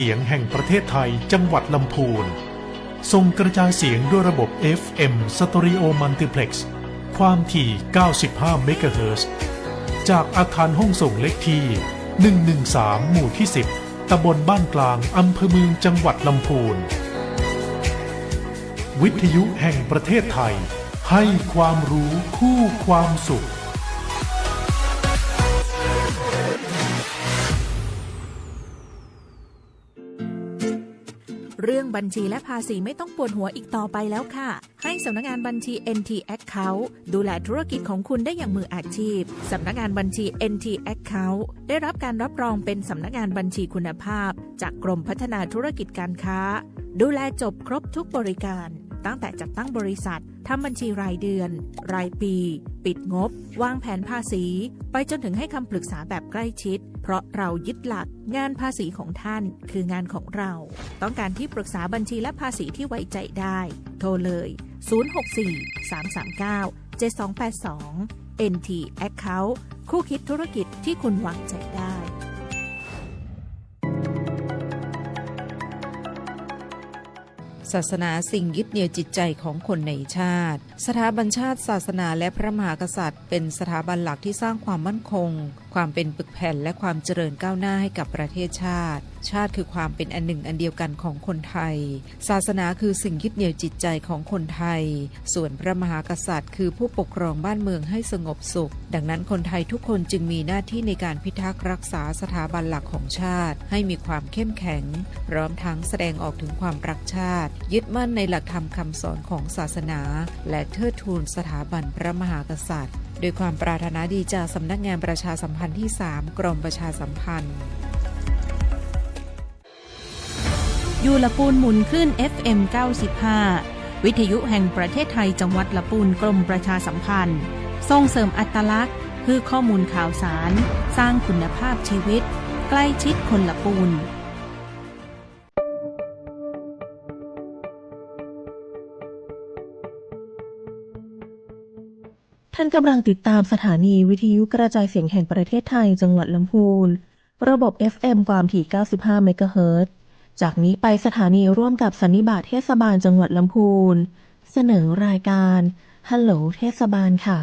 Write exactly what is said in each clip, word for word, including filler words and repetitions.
เสียงแห่งประเทศไทย จังหวัดลำพูน ส่งกระจายเสียงด้วยระบบ เอฟ เอ็ม Stereo Multiplex ความถี่ เก้าสิบห้า เมกะเฮิรตซ์ จากอาคารห้องส่งเลขที่ หนึ่งหนึ่งสาม หมู่ที่ สิบ ตำบลบ้านกลาง อำเภอเมือง จังหวัดลำพูน วิทยุแห่งประเทศไทย ให้ความรู้คู่ความสุข เรื่องบัญชีและภาษีไม่ต้องปวดหัวอีกต่อไปแล้วค่ะ ให้สำนักงานบัญชี เอ็น ที Account ดูแลธุรกิจของคุณได้อย่างมืออาชีพ สำนักงานบัญชี เอ็น ที Account ได้รับการรับรองเป็นสำนักงานบัญชีคุณภาพ จากกรมพัฒนาธุรกิจการค้า ดูแลจบครบทุกบริการ ตั้งแต่จัดตั้งบริษัท ทำบัญชีรายเดือน รายปี ปิดงบ วางแผนภาษี ไปจนถึงให้คำปรึกษาแบบใกล้ชิด เพราะเรายึดหลัก งานภาษีของท่านคืองานของเรา ต้องการที่ปรึกษาบัญชีและภาษีที่ไว้ใจได้ โทรเลย ศูนย์หกสี่ สามสามเก้า เจ็ดสองแปดสอง เอ็น ที Account คู่คิดธุรกิจที่คุณวางใจได้ ศาสนาสิ่งยึดเหนี่ยวจิตใจของคนในชาติ สถาบันชาติ ศาสนา และพระมหากษัตริย์ เป็นสถาบันหลักที่สร้างความมั่นคง ความเป็นปึกแผ่น และความเจริญก้าวหน้าให้กับประเทศชาติ ชาติคือความเป็นอันหนึ่งอันเดียวกันของคนไทย ศาสนาคือสิ่งยึดเหนี่ยวจิตใจของคนไทย ส่วนพระมหากษัตริย์คือผู้ปกครองบ้านเมืองให้สงบสุข ดังนั้นคนไทยทุกคนจึงมีหน้าที่ในการพิทักษ์รักษาสถาบันหลักของชาติ ให้มีความเข้มแข็ง พร้อมทั้งแสดงออกถึงความรักชาติ ยึดมั่นในหลักธรรมคำสอนของศาสนา และเทิดทูนสถาบันพระมหากษัตริย์ ด้วยความปรารถนาดีจากสำนักงานประชาสัมพันธ์ที่สาม กรมประชาสัมพันธ์ อยู่ละปูนหมุนคลื่น เอฟ เอ็ม เก้าสิบห้า วิทยุแห่งประเทศไทย จังหวัดละปูน กรมประชาสัมพันธ์ ส่งเสริมอัตลักษณ์ คือข้อมูลข่าวสาร สร้างคุณภาพชีวิต ใกล้ชิดคนละปูน ท่านกำลังติดตามสถานีวิทยุกระจายเสียงแห่งประเทศไทย จังหวัดลำพูน ระบบ เอฟ เอ็ม ความถี่ เก้าสิบห้า เมกะเฮิรตซ์ จากนี้ไปสถานีร่วมกับสันนิบาตเทศบาลจังหวัดลำพูน เสนอรายการ ฮัลโหลเทศบาลค่ะ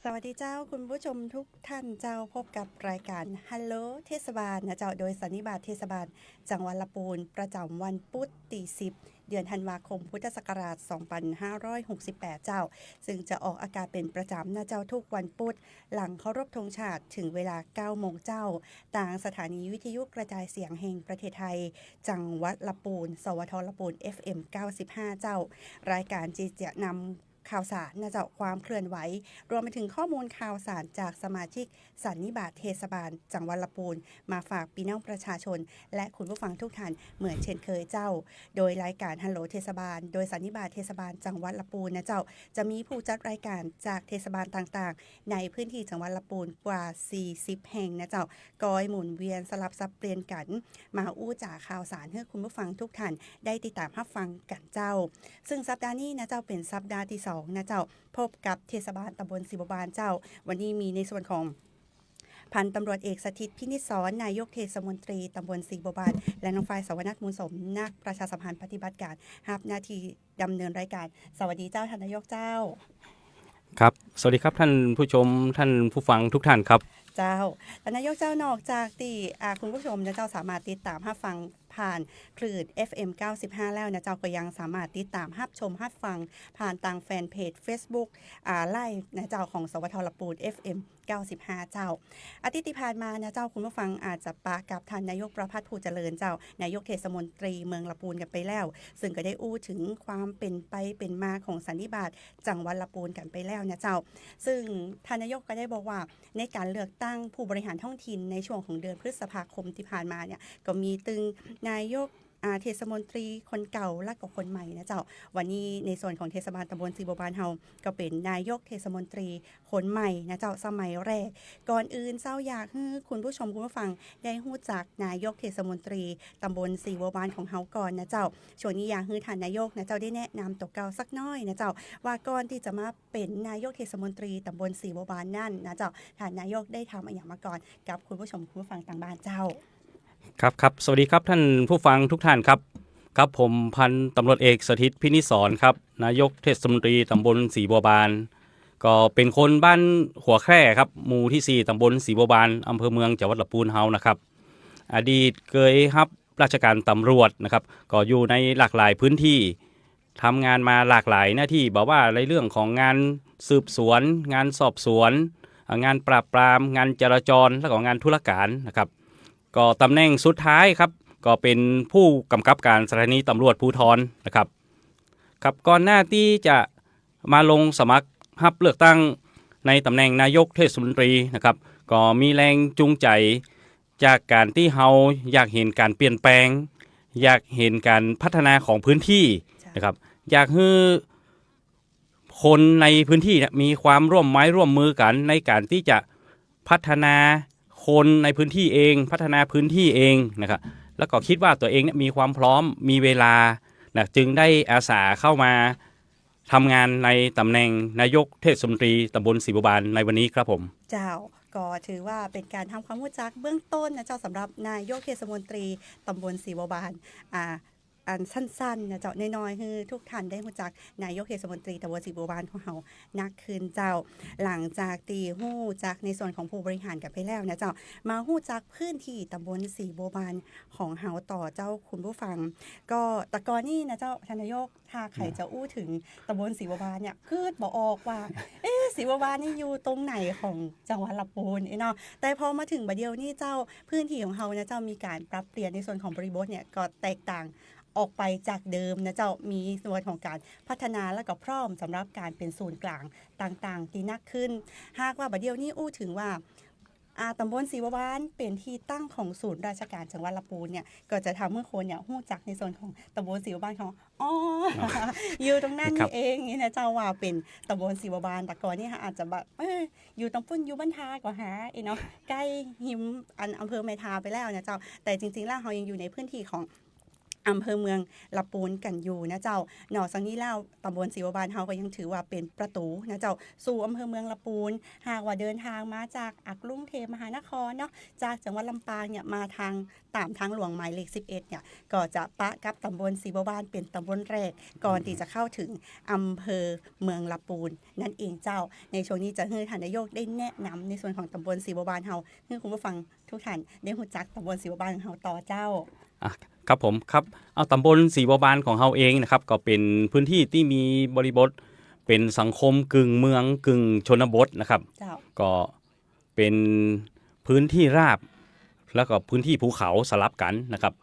สวัสดีเจ้า คุณผู้ชมทุกท่านเจ้า พบกับรายการฮัลโหลเทศบาลนะเจ้า โดยสันนิบาตเทศบาลจังหวัดละปูน ประจำวันพุธตี้ สิบ เดือนธันวาคม พุทธศักราช สองพันห้าร้อยหกสิบแปด เจ้า ซึ่งจะออกอากาศเป็นประจำนะเจ้า ทุกวันพุธ หลังเคารพธงชาติถึงเวลา เก้าโมงเจ้า ตางสถานีวิทยุกระจายเสียงแห่งประเทศไทย จังหวัดละปูน สวท ละปูน เอฟ เอ็ม เก้าสิบห้า เจ้า รายการที่จะนำข่าวสารนะเจ้า ความเคลื่อนไหว รวมไปถึงข้อมูลข่าวสารจากสมาชิกสันนิบาตเทศบาลจังหวัดละปูน มาฝากพี่น้องประชาชน และคุณผู้ฟังทุกท่านเหมือนเช่นเคยเจ้า โดยรายการฮัลโหลเทศบาล โดยสันนิบาตเทศบาลจังหวัดละปูนนะเจ้า จะมีผู้จัดรายการจากเทศบาลต่างๆ ในพื้นที่จังหวัดละปูนกว่า สี่สิบ แห่งนะเจ้า ก้อยหมุนเวียนสลับสับเปลี่ยนกั๋น มาอู้จ๋าข่าวสารหื้อคุณผู้ฟังทุกท่านได้ติดตามฮับฟังกั๋นเจ้า ซึ่งสัปดาห์นี้นะเจ้า เป๋นสัปดาห์ตี้สองนะเจ้า พบกับเทศบาลตำบลศรีบัวบานเจ้า วันนี้มีในส่วนของพันตำรวจเอกสถิต พินิจสอน นายกเทศมนตรีตำบลศรีบัวบาน และน้องฝ้าย สวรรณัฐ มูลสม นักประชาสัมพันธ์ปฏิบัติการ ฮับหน้าที่ดำเนินรายการ สวัสดีเจ้า ท่านนายกเจ้า ครับ สวัสดีครับ ท่านผู้ชม ท่านผู้ฟังทุกท่านครับ เจ้า ท่านนายกเจ้า นอกจากตี้ อ่า คุณผู้ชมนะเจ้า สามารถติดตามฮับฟังผ่านคลื่น เอฟ เอ็ม เก้าสิบห้า แล้วนะเจ้า ก็ยังสามารถติดตามฮับชมฮับฟังผ่านตางแฟนเพจเฟซบุ๊ก อ่า ไลฟ์นะเจ้า ของ สวท ละปูน เอฟ เอ็ม เก้าสิบห้า เจ้า อาทิตย์ตี้ผ่านมานะเจ้า คุณผู้ฟังอาจจะปะกับท่านนายกประภัส ภูเจริญเจ้า นายกเทศมนตรีเมืองละปูนกั๋นไปแล้ว ซึ่งก็ได้อู้เถิงความเป๋นไปเป๋นมาของสันนิบาตจังหวัดละปูนกั๋นไปแล้วนะเจ้า ซึ่งท่านนายกก็ได้บอกว่า ในก๋านเลือกตั้งผู้บริหารท้องถิ่นในช่วงของเดือนพฤษภาคมตี้ผ่านมาเนี่ย ก็มีตึงนายก อ่า เทศมนตรีคนเก่าและก็คนใหม่นะเจ้า วันนี้ในส่วนของเทศบาลตำบลศรีบัวบานเฮา ก็เป๋นนายกเทศมนตรีคนใหม่นะเจ้า สมัยแรก ก่อนอื่นเจ้าอยากหื้อคุณผู้ชมคุณผู้ฟังได้ฮู้จักนายกเทศมนตรีตำบลศรีบัวบานของเฮาก่อนนะเจ้า ช่วงนี้อยากหื้อท่านนายกนะเจ้าได้แนะนำตั๋วเก่าสักน้อยนะเจ้า ว่าก่อนตี้จะมาเป๋นนายกเทศมนตรีตำบลศรีบัวบานนั้นนะเจ้า ท่านนายกได้ทำอะหยังมาก่อนกับคุณผู้ชมคุณผู้ฟังตางบ้านเจ้า ครับ ครับ สวัสดีครับท่านผู้ฟังทุกท่านครับ ครับ ผมพันตำรวจเอกสถิต พินิจสรครับ นายกเทศมนตรีตำบลศรีบัวบาน ก็เป๋นคนบ้านหัวแคร่ครับ หมู่ตี้สี่ ตำบลศรีบัวบาน อำเภอเมือง จังหวัดละปูนเฮานะครับ อดีตเกยฮับราชก๋านตำรวจนะครับ ก็อยู่ในหลากหลายพื้นที่ ทำงานมาหลากหลายหน้าตี้ บ่ว่าในเรื่องของงานสืบสวน งานสอบสวน อ่า งานปราบปราม งานจราจร แล้วก็งานธุรก๋านนะครับ ก็ตำแหน่งสุดท้ายครับ ก็เป๋นผู้กำกับก๋านสถานีตำรวจภูธรนะครับ ครับ ก่อนหน้าตี้จะมาลงสมัครฮับเลือกตั้งในตำแหน่งนายกเทศมนตรีนะครับ ก็มีแรงจูงใจ๋จากก๋านตี้เฮาอยากหันก๋านเปลี่ยนแปลง อยากหันก๋านพัฒนาของพื้นที่ เจ้า นะครับ อยากหื้อ คนในพื้นที่เนี่ยมีความร่วมไม้ร่วมมือกั๋นในก๋านตี้จะพัฒนาคนในพื้นที่เอง พัฒนาพื้นที่เองนะครับ แล้วก็กึ๊ดว่าตั๋วเองเนี่ยมีความพร้อม มีเวลานะ จึงได้อาสาเข้ามาทำงานในตำแหน่งนายกเทศมนตรีตำบลศรีบัวบานในวันนี้ครับผม เจ้า ก็ถือว่าเป๋นก๋านทำความฮู้จักเบื้องต้นนะเจ้า สำหรับนายกเทศมนตรีตำบลศรีบัวบาน อ่า อันสั้นๆ นะเจ้า น้อยๆ หื้อทุกท่านได้ฮู้จักนายกเทศมนตรีตำบลศรีบัวบานของเฮานักขึ้นเจ้า หลังจากตี้ฮู้จักในส่วนของผู้บริหารกั๋นไปแล้วนะเจ้า มาฮู้จักพื้นที่ตำบลศรีบัวบานของเฮาต่อเจ้าคุณผู้ฟัง ก็แต่ก่อนนี้นะเจ้า ท่านนายก ถ้าใผจะอู้เถิงตำบลศรีบัวบานเนี่ย กึ๊ดบ่ออกว่า เอ๊ะ ศรีบัวบานนี่อยู่ตรงไหนของจังหวัดละปูนเอ๊ะเนาะ แต่พอมาเถิงบ่าเดี่ยวนี้เจ้า พื้นที่ของเฮานะเจ้า มีก๋านปรับเปลี่ยนในส่วนของบริบทเนี่ย ก็แตกต่าง ออกไปจากเดิมนะเจ้า มีส่วนของก๋านพัฒนาและก็พร้อมสำหรับก๋านเป๋นศูนย์กลางต่างๆ ตี้นักขึ้น หากว่าบ่าเดี่ยวนี้อู้เถิงว่า อ่า ตำบลศรีบัวบานเป๋นตี้ตั้งของศูนย์ราชก๋านจังหวัดละปูนเนี่ย ก็จะทำหื้อคนเนี่ยฮู้จักในส่วนของตำบลศรีบัวบานของ อ๋อ อ๋อ อยู่ตรงนั้น ครับ นี่เองนี่นะเจ้า ว่าเป๋นตำบลศรีบัวบาน แต่ก่อนนี่อาจจะแบบ เอ้ย อยู่ตรงปุ้น อยู่บ้านทาก็หา เอ๊ะเนาะ ใก้ฮิมอันอำเภอแม่ทาไปแล้วนะเจ้า แต่จริงๆ แล้วเฮายังอยู่ในพื้นที่ของ อำเภอเมืองละปูนกั๋นอยู่นะเจ้า นอกจากนี้แล้วตำบลศรีบัวบานเฮาก็ยังถือว่าเป๋นประตู๋นะเจ้า สู่อำเภอเมืองละปูน หากว่าเดินทางมาจาก อ่ะ กรุงเทพมหานครเนาะ จากจังหวัดลำปางเนี่ย มาตาง ต๋ามตางหลวงหมายเลขสิบเอ็ดเนี่ย ก็จะปะกับตำบลศรีบัวบานเป๋นตำบลแรก ก่อนตี้จะเข้าเถิงอำเภอเมืองละปูนนั่นเองเจ้า ในช่วงนี้จะหื้อท่านนายกได้แนะนำในส่วนของตำบลศรีบัวบานเฮา หื้อคุณผู้ฟังทุกท่านได้ฮู้จักตำบลศรีบัวบานของเฮาต่อเจ้า อ่ะ ครับผม ครับ เอา ตำบลศรีบัวบานของเฮาเองนะครับ ก็เป๋นพื้นตี้ตี้มีบริบทเป๋นสังคมกึ่งเมืองกึ่งชนบทนะครับ เจ้า ก็เป๋นพื้นตี้ราบ แล้วก็พื้นตี้ภูเขาสลับกั๋นนะครับ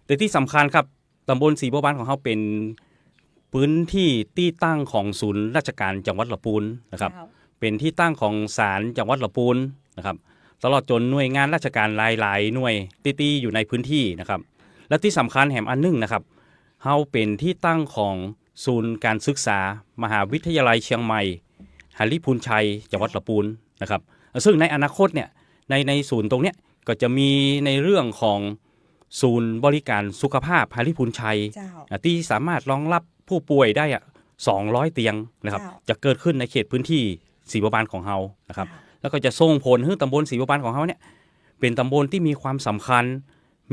แต่ตี้สำคัญครับ ตำบลศรีบัวบานของเฮาเป๋นพื้นตี้ตี้ตั้งของศูนย์ราชก๋านจังหวัดละปูนนะครับ เจ้า เป๋นตี้ตั้งของศาลจังหวัดละปูนนะครับ ตลอดจ๋นหน่วยงานราชก๋านหลายๆ หน่วยตี้ตี้อยู่ในพื้นตี้นะครับ และตี้สำคัญแหมอันนึ่งนะครับ เฮาเป๋นตี้ตั้งของศูนย์ก๋านศึกษามหาวิทยาลัยเชียงใหม่ หริพูนชัย จังหวัดละปูนนะครับ ซึ่งในอนาคตเนี่ย ใน ในศูนย์ตรงเนี้ยก็จะมีในเรื่องของศูนย์บริการสุขภาพหริพูนชัย เจ้า อ่ะ ตี้สามารถรองรับผู้ป่วยได้อ่ะ สองร้อยเตียงนะครับ เจ้า จะเกิดขึ้นในเขตพื้นตี้ศรีบัวบานของเฮานะครับ เจ้า แล้วก็จะส่งผลหื้อตำบลศรีบัวบานของเฮาเนี่ย เป๋นตำบลตี้มีความสำคัญ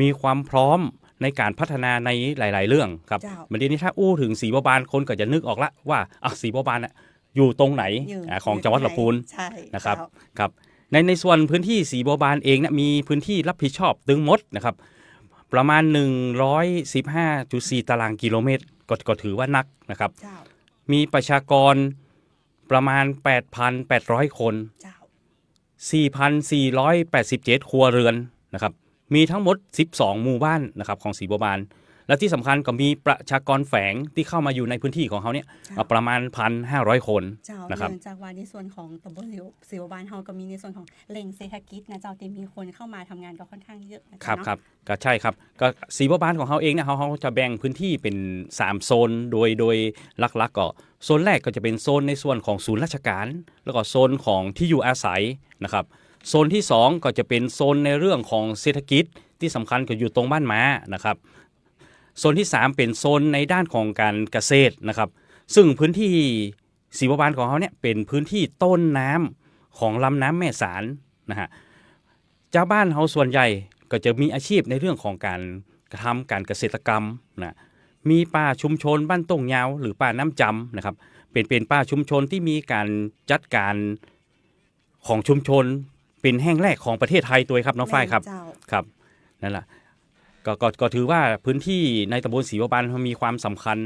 มีความพร้อมในก๋านพัฒนาในหลายๆ เรื่องครับ เจ้า บ่าเดี่ยวนี้ถ้าอู้เถิงศรีบัวบาน คนก็จะนึกออกละว่า อ่ะ ศรีบัวบานน่ะอยู่ตรงไหน อยู่ อ่า ของจังหวัดละปูน ใช่ นะครับ เจ้า ครับ ใน ในส่วนพื้นตี้ศรีบัวบานเองเนี่ย มีพื้นตี้รับผิดชอบตึงหมดนะครับ ประมาณ หนึ่งร้อยสิบห้าจุดสี่ ตารางกิโลเมตร ก็ ก็ถือว่านักนะครับ เจ้า มีประชากรประมาณ แปดพันแปดร้อย คน เจ้า สี่พันสี่ร้อยแปดสิบเจ็ด ครัวเรือนนะครับ มีทั้งหมด สิบสอง หมู่บ้านนะครับ ของศรีบัวบาน และตี้สำคัญก็มีประชากรแฝงตี้เข้ามาอยู่ในพื้นที่ของเฮาเนี่ย เจ้า อ่ะ ประมาณ พันห้าร้อย คน เจ้า นะครับ เนื่องจากว่าในส่วนของตำบลศรี ศรีบัวบานเฮาก็มีในส่วนของแหล่งเศรษฐกิจนะเจ้า ตี้มีคนเข้ามาทำงานก็ค่อนข้างเยอะนะเจ้า ครับ เนาะ ครับ ก็ใช่ครับ ก็ศรีบัวบานของเฮาเองเนี่ย เฮา เฮาจะแบ่งพื้นที่เป็นสามโซน โดย โดยหลักๆ ก็โซนแรกก็จะเป็นโซนในส่วนของศูนย์ราชการ แล้วก็โซนของที่อยู่อาศัยนะครับ โซนที่สองก็จะเป็นโซนในเรื่องของเศรษฐกิจ ตี้สำคัญก็อยู่ตรงบ้านม้านะครับ โซนที่สามเป็นโซนในด้านของการเกษตรนะครับ ซึ่งพื้นที่ศรีบัวบานของเฮาเนี่ยเป็นพื้นที่ต้นน้ำของลำน้ำแม่สานนะฮะ จาวบ้านเฮาส่วนใหญ่ก็จะมีอาชีพในเรื่องของการกระทำการเกษตรกรรมนะ มีป่าชุมชนบ้านต้งยาวหรือป่าน้ำจำนะครับ เป็น เป็นป่าชุมชนตี้มีการจัดการของชุมชนเป็นแห่งแรกของประเทศไทยตวยครับ น้องฝ้ายครับ แม่นเจ้า ครับ นั่นแหละ ก็ ก็ ก็ถือว่าพื้นที่ในตำบลศรีบัวบานมีความสำคัญ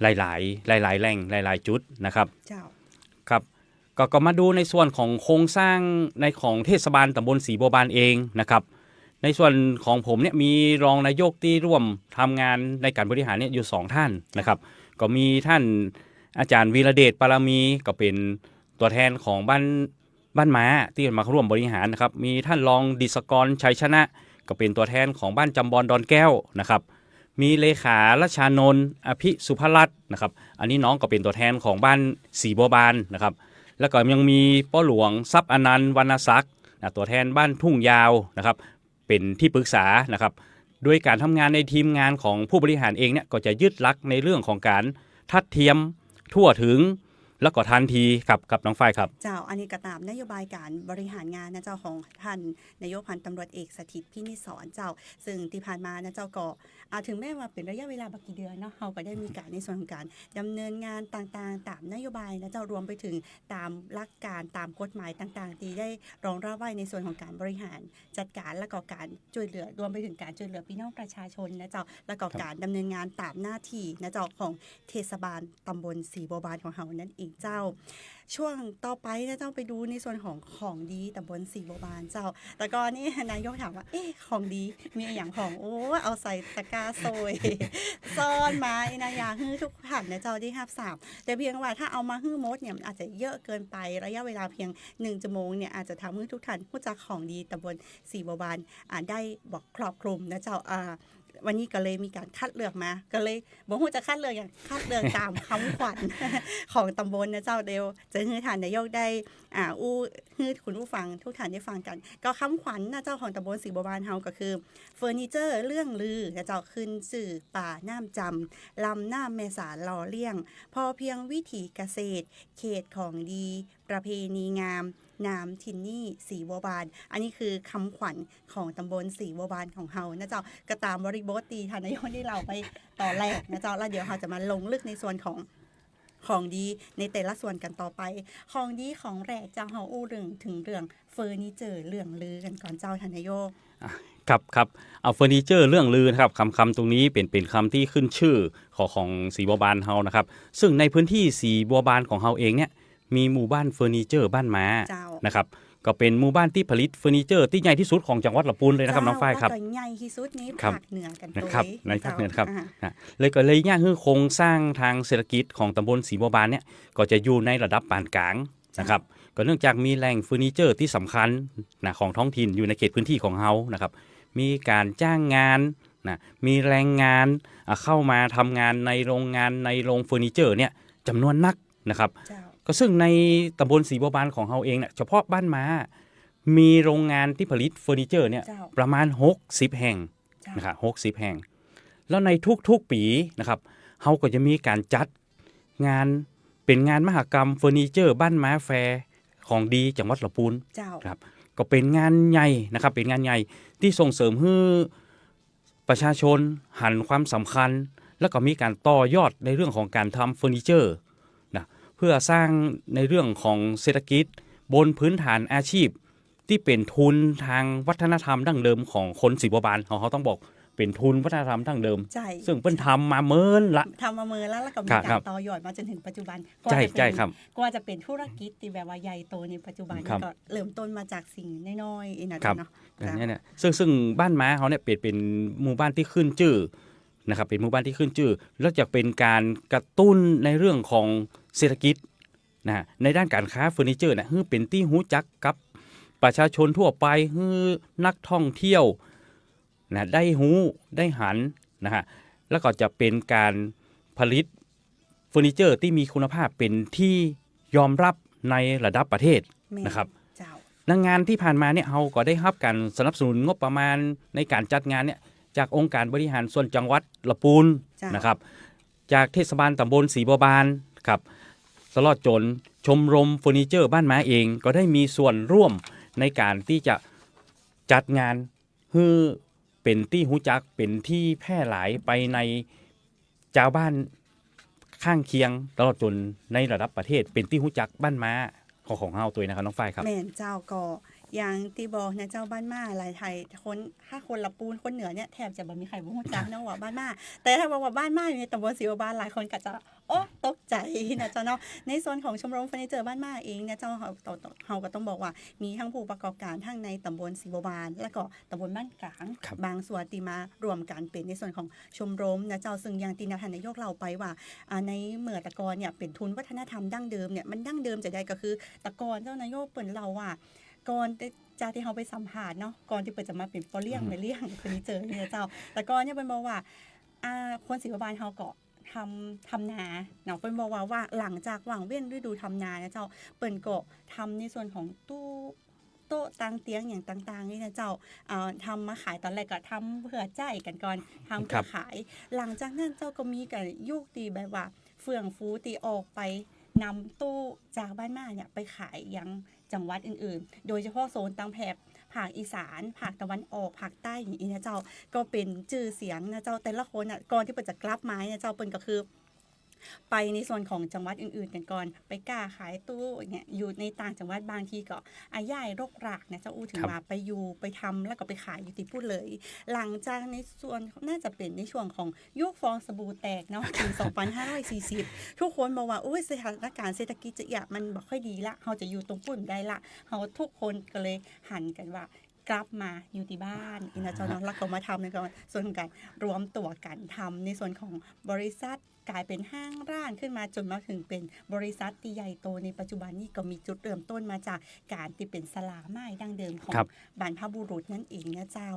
หลายๆ หลายๆ แหล่ง หลายๆ จุดนะครับ เจ้า ครับ ก็ ก็มาดูในส่วนของโครงสร้างในของเทศบาลตำบลศรีบัวบานเองนะครับ ในส่วนของผมเนี่ยมีรองนายกตี้ร่วมทำงานในการบริหารเนี่ยอยู่สองท่านนะครับ ก็มีท่านอาจารย์วีระเดชปารมี ก็เป็นตัวแทนของบ้าน บ้านม้าตี้มาร่วมบริหารนะครับ มีท่านรองดิษกรชัยชนะ ก็เป็นตัวแทนของบ้านจำบอนดอนแก้วนะครับ มีเลขารัชานนท์ อภิสุภรัตน์นะครับ อันนี้น้องก็เป็นตัวแทนของบ้านศรีบัวบานนะครับ แล้วก็ยังมีป้อหลวงทรัพย์อนันต์ วรรณศักดิ์นะ ตัวแทนบ้านทุ่งยาวนะครับ เป็นที่ปรึกษานะครับ โดยการทำงานในทีมงานของผู้บริหารเองเนี่ย ก็จะยึดหลักในเรื่องของการทัดเทียม ทั่วถึง แล้วก็ทันทีครับ ครับ น้องฝ้ายครับ เจ้า อันนี้ก็ต๋ามนโยบายการบริหารงานนะเจ้า ของท่านนายกพันตำรวจเอกสถิต พินิจสอนเจ้า ซึ่งตี้ผ่านมานะเจ้าก็ อ่า ถึงแม้ว่าเป๋นระยะเวลาบ่กี่เดือนเนาะ เฮาก็ได้มีการในส่วนของการดำเนินงานต่างๆ ต๋ามนโยบายนะเจ้า รวมไปถึงต๋ามหลักการ ต๋ามกฎหมายต่างๆ ตี้ได้รองรับไว้ในส่วนของการบริหารจัดการ แล้วก็การช่วยเหลือ รวมไปถึงการช่วยเหลือพี่น้องประชาชนนะเจ้า แล้วก็ ครับ การดำเนินงานต๋ามหน้าตี้นะเจ้า ของเทศบาลตำบลศรีบัวบานของเฮานั่นเองเจ้า ช่วงต่อไปนะเจ้า ไปดูในส่วนของของดีตำบลศรีบัวบานเจ้า แต่ก่อนนี้นายกถามว่า เอ๊ะ ของดีมีอะหยังพ่อง โอ้ เอาใส่ตะกร้าโซ่ย ซ่อนมาไอ้นะ อยากหื้อทุกท่านนะเจ้าได้ฮับทราบ แต่เพียงว่าถ้าเอามาหื้อหมดเนี่ย มันอาจจะเยอะเกินไป ระยะเวลาเพียงหนึ่งชั่วโมงเนี่ย อาจจะทำหื้อทุกท่านฮู้จักของดีตำบลศรีบัวบาน อ่า ได้บ่ครอบคลุมนะเจ้า อ่า วันนี้ก็เลยมีการคัดเลือกมา ก็เลยบ่ฮู้จะคัดเลือกหยัง คัดเลือกต๋ามคำขวัญของตำบลนะเจ้า เดี๋ยวจะหื้อท่านนายกได้ อ่า อู้ หื้อคุณผู้ฟังทุกท่านได้ฟังกั๋น ก็คำขวัญนะเจ้า ของตำบลศรีบัวบานเฮาก็คือ เฟอร์นิเจอร์เรื่องลือนะเจ้า ขึ้นจื้อป่าน้ำจำ ลำน้ำแม่สานหล่อเลี้ยง พอเพียงวิถีเกษตร เขตของดี ประเพณีงาม นามถิ่นนี่ศรีบัวบาน อันนี้คือคำขวัญของตำบลศรีบัวบานของเฮานะเจ้า ก็ต๋ามบริบทตี้ท่านนายกได้เล่าไปต๋อนแรกนะเจ้า แล้วเดี๋ยวเฮาจะมาลงลึกในส่วนของ ของดีในแต่ละส่วนกั๋นต่อไป ของดีของแรกเจ้า เฮาอู้เถิง เถิงเรื่องเฟอร์นิเจอร์เรื่องลือกั๋นก่อนเจ้า ท่านนายก อ่ะ ครับ ครับ เอาเฟอร์นิเจอร์เรื่องลือนะครับ คำ คำตรงนี้เป๋น เป๋นคำตี้ขึ้นจื้อของ ของศรีบัวบานเฮานะครับ ซึ่งในพื้นที่ศรีบัวบานของเฮาเองเนี่ย มีหมู่บ้านเฟอร์นิเจอร์บ้านม้า เจ้า นะครับ ก็เป๋นหมู่บ้านตี้ผลิตเฟอร์นิเจอร์ตี้ใหญ่ตี้สุดของจังหวัดละปูนเลยนะครับ เจ้า น้องฝ้ายครับ แล้วก็ใหญ่ตี้สุดใน ครับ ภาคเหนือกั๋น นะครับ ตวย ในภาคเหนือครับ เจ้า อ่า นะ เลยก็เลยเยียะหื้อโครงสร้างตางเศรษฐกิจของตำบลศรีบัวบานเนี่ย ก็จะอยู่ในระดับปานกลางนะครับ เจ้า ก็เนื่องจากมีแหล่งเฟอร์นิเจอร์ตี้สำคัญนะ ของท้องถิ่นอยู่ในเขตพื้นที่ของเฮานะครับ มีก๋านจ้างงานนะ มีแรงงาน อ่ะ เข้ามาทำงานในโรงงาน ในโรงเฟอร์นิเจอร์เนี่ยจ๋ำนวนนัก นะครับ เจ้า ก็ซึ่งในตำบลศรีบัวบานของเฮาเองเนี่ย เฉพาะบ้านม้า มีโรงงานตี้ผลิตเฟอร์นิเจอร์เนี่ย เจ้า ประมาณหกสิบแห่ง เจ้า นะครับ หกสิบแห่ง แล้วในทุกๆ ปี๋นะครับ เฮาก็จะมีก๋านจัดงาน เป๋นงานมหกรรมเฟอร์นิเจอร์บ้านม้าแฟร์ของดีจังหวัดละปูน เจ้า ครับ ก็เป๋นงานใหญ่นะครับ เป๋นงานใหญ่ตี้ส่งเสริมหื้อ ประชาชนหันความสำคัญ แล้วก็มีก๋านต่อยอดในเรื่องของก๋านทำเฟอร์นิเจอร์นะ เพื่อสร้างในเรื่องของเศรษฐกิจบนพื้นฐานอาชีพตี้เป๋นทุนตางวัฒนธรรมดั้งเดิมของคนศรีบัวบาน เฮา เฮาต้องบอกเป๋นทุนวัฒนธรรมดั้งเดิม ใช่ ซึ่งเปิ้นทำมาเมินละ ทำมาเมินละ แล้วก็มี ครับ ก๋าน ครับ ต่อยอดมาจ๋นเถิงปัจจุบัน ใช่ กว่าจะเป๋น ใช่ครับ กว่าจะเป๋นธุรกิจตี้แบบว่าใหญ่โตในปัจจุบัน ครับ ก็เริ่มต้นมาจากสิ่งน้อยๆ อี้นะ ครับ เนาะ อันเนี้ยเนี่ย ซึ่ง ซึ่งบ้านม้าเฮาเนี่ยเป๋น เป๋นหมู่บ้านตี้ขึ้นจื้อ นะครับ เป๋นหมู่บ้านตี้ขึ้นจื้อ แล้วจะเป๋นก๋านกระตุ้นในเรื่องของเศรษฐกิจนะ ในด้านก๋านค้าเฟอร์นิเจอร์นะ หื้อเป๋นตี้ฮู้จักกับประชาชนทั่วไป หื้อนักท่องเที่ยวนะ ได้ฮู้ ได้หันนะฮะ แล้วก็จะเป๋นก๋านผลิตเฟอร์นิเจอร์ตี้มีคุณภาพเป๋นตี้ยอมฮับในระดับประเทศ แม่น นะครับ เจ้า ในงานตี้ผ่านมาเนี่ย เฮาก็ได้ฮับก๋านสนับสนุนงบประมาณในก๋านจัดงานเนี่ย จากองค์การบริหารส่วนจังหวัดละปูน เจ้า นะครับ จากเทศบาลตำบลศรีบัวบานครับ ตลอดจ๋นชมรมเฟอร์นิเจอร์บ้านม้าเอง ก็ได้มีส่วนร่วมในก๋านตี้จะจัดงาน หื้อเป๋นตี้ฮู้จัก เป๋นตี้แพร่หลายไปในจาวบ้านข้างเคียง ตลอดจ๋นในระดับประเทศ เป๋นตี้ฮู้จักบ้านม้าของ ของเฮาตวยนะครับ น้องฝ้ายครับ แม่นเจ้า ก็อย่างตี้บอกนะเจ้า บ้านม้าหลายไทยคน ถ้าคนละปูนคนเหนือเนี่ย แทบจะบ่มีใผบ่ฮู้จักเนาะว่าบ้านม้า แต่ถ้าบอกว่าบ้านม้าอยู่ในตำบลศรีบัวบาน หลายคนก็จะ โอ้ ตกใจ๋นะเจ้าเนาะ ในส่วนของชมรมเฟอร์นิเจอร์บ้านม้าเองเนี่ยเจ้า เฮา เฮาก็ต้องบอกว่ามีทั้งผู้ประกอบก๋านทั้งในตำบลศรีบัวบาน แล้วก็ตำบลบ้านก๋าง ครับ บางส่วนตี้มารวมกั๋นเป๋นในส่วนของชมรมนะเจ้า ซึ่งอย่างตี้ท่านนายกเล่าไปว่า อ่า ในเมื่อแต่ก่อนเนี่ยเป๋นทุนวัฒนธรรมดั้งเดิมเนี่ย มันดั้งเดิมจะใดก็คือ แต่ก่อนเจ้านายกเปิ้นเล่าว่า ก่อนจะ จากตี้เฮาไปสัมภาษณ์เนาะ ก่อนตี้เปิ้นจะมาเป๋นป้อเลี้ยง อืม แม่เลี้ยงเฟอร์นิเจอร์เนี่ยเจ้า แต่ก่อนเนี่ยเปิ้นบอกว่า อ่า คนศรีบัวบานเฮาก็ ทำ ทำนาเนาะ เปิ้นบอกว่า ว่าหลังจากว่างเว้นฤดูทำนานะเจ้า เปิ้นก็ทำในส่วนของตู้ โต๊ะตางเตียงอย่างต่างๆ นี่นะเจ้า เอ่อ ทำมาขาย ต๋อนแรกก็ทำเปื้อใจ๊กั๋นก่อน ทำเปื้อ ครับ ขาย หลังจากนั้นเจ้าก็มีก๋านยุคตี้แบบว่าเฟื่องฟูตี้ออกไปนำตู้จากบ้านม้าเนี่ยไปขายยัง จังหวัดอื่นๆ โดยเฉพาะโซนตางแถบภาคอีสาน ภาคตะวันออก ภาคใต้อย่างอี้นะเจ้า ก็เป๋นจื้อเสียงนะเจ้า แต่ละคนน่ะ ก่อนตี้เปิ้นจะกลับมาเนี่ยเจ้า เปิ้นก็คือ ไปในส่วนของจังหวัดอื่นๆ กั๋นก่อน ไปก้าขายตู้อย่างเงี้ย อยู่ในต่างจังหวัด บางทีก็ อ่ะ ย้ายรกรากนะเจ้า อู้ถึง ครับ ว่าไปอยู่ ไปทำ แล้วก็ไปขายอยู่ตี้ปู้นเลย หลังจากในส่วน น่าจะเป๋นในช่วงของ ยุคฟองสบู่แตกเนาะ ปี๋สองปันห้าร้อยสี่สิบ ทุกคนบอกว่า โอ๊ย สถานก๋ารณ์เศรษฐกิจจะเอี้ย มันบ่ค่อยดีละ เฮาจะอยู่ตรงปู้นบ่ได้ละ เฮาทุกคนก็เลยหันกั๋นว่ากลับมาอยู่ตี้บ้าน อี้นะเจ้าเนาะ แล้วก็มาทำในส่วนของก๋านรวมตั๋วกั๋นทำในส่วนของบริษัท ก๋ายเป๋นห้างร้านขึ้นมา จ๋นมาเถิงเป๋นบริษัทตี้ใหญ่โตในปัจจุบันนี้ ก็มีจุดเริ่มต้นมาจากก๋านตี้เป๋นศาลาไม้ดั้งเดิมของ ครับ บรรพบุรุษนั่นเองนะเจ้า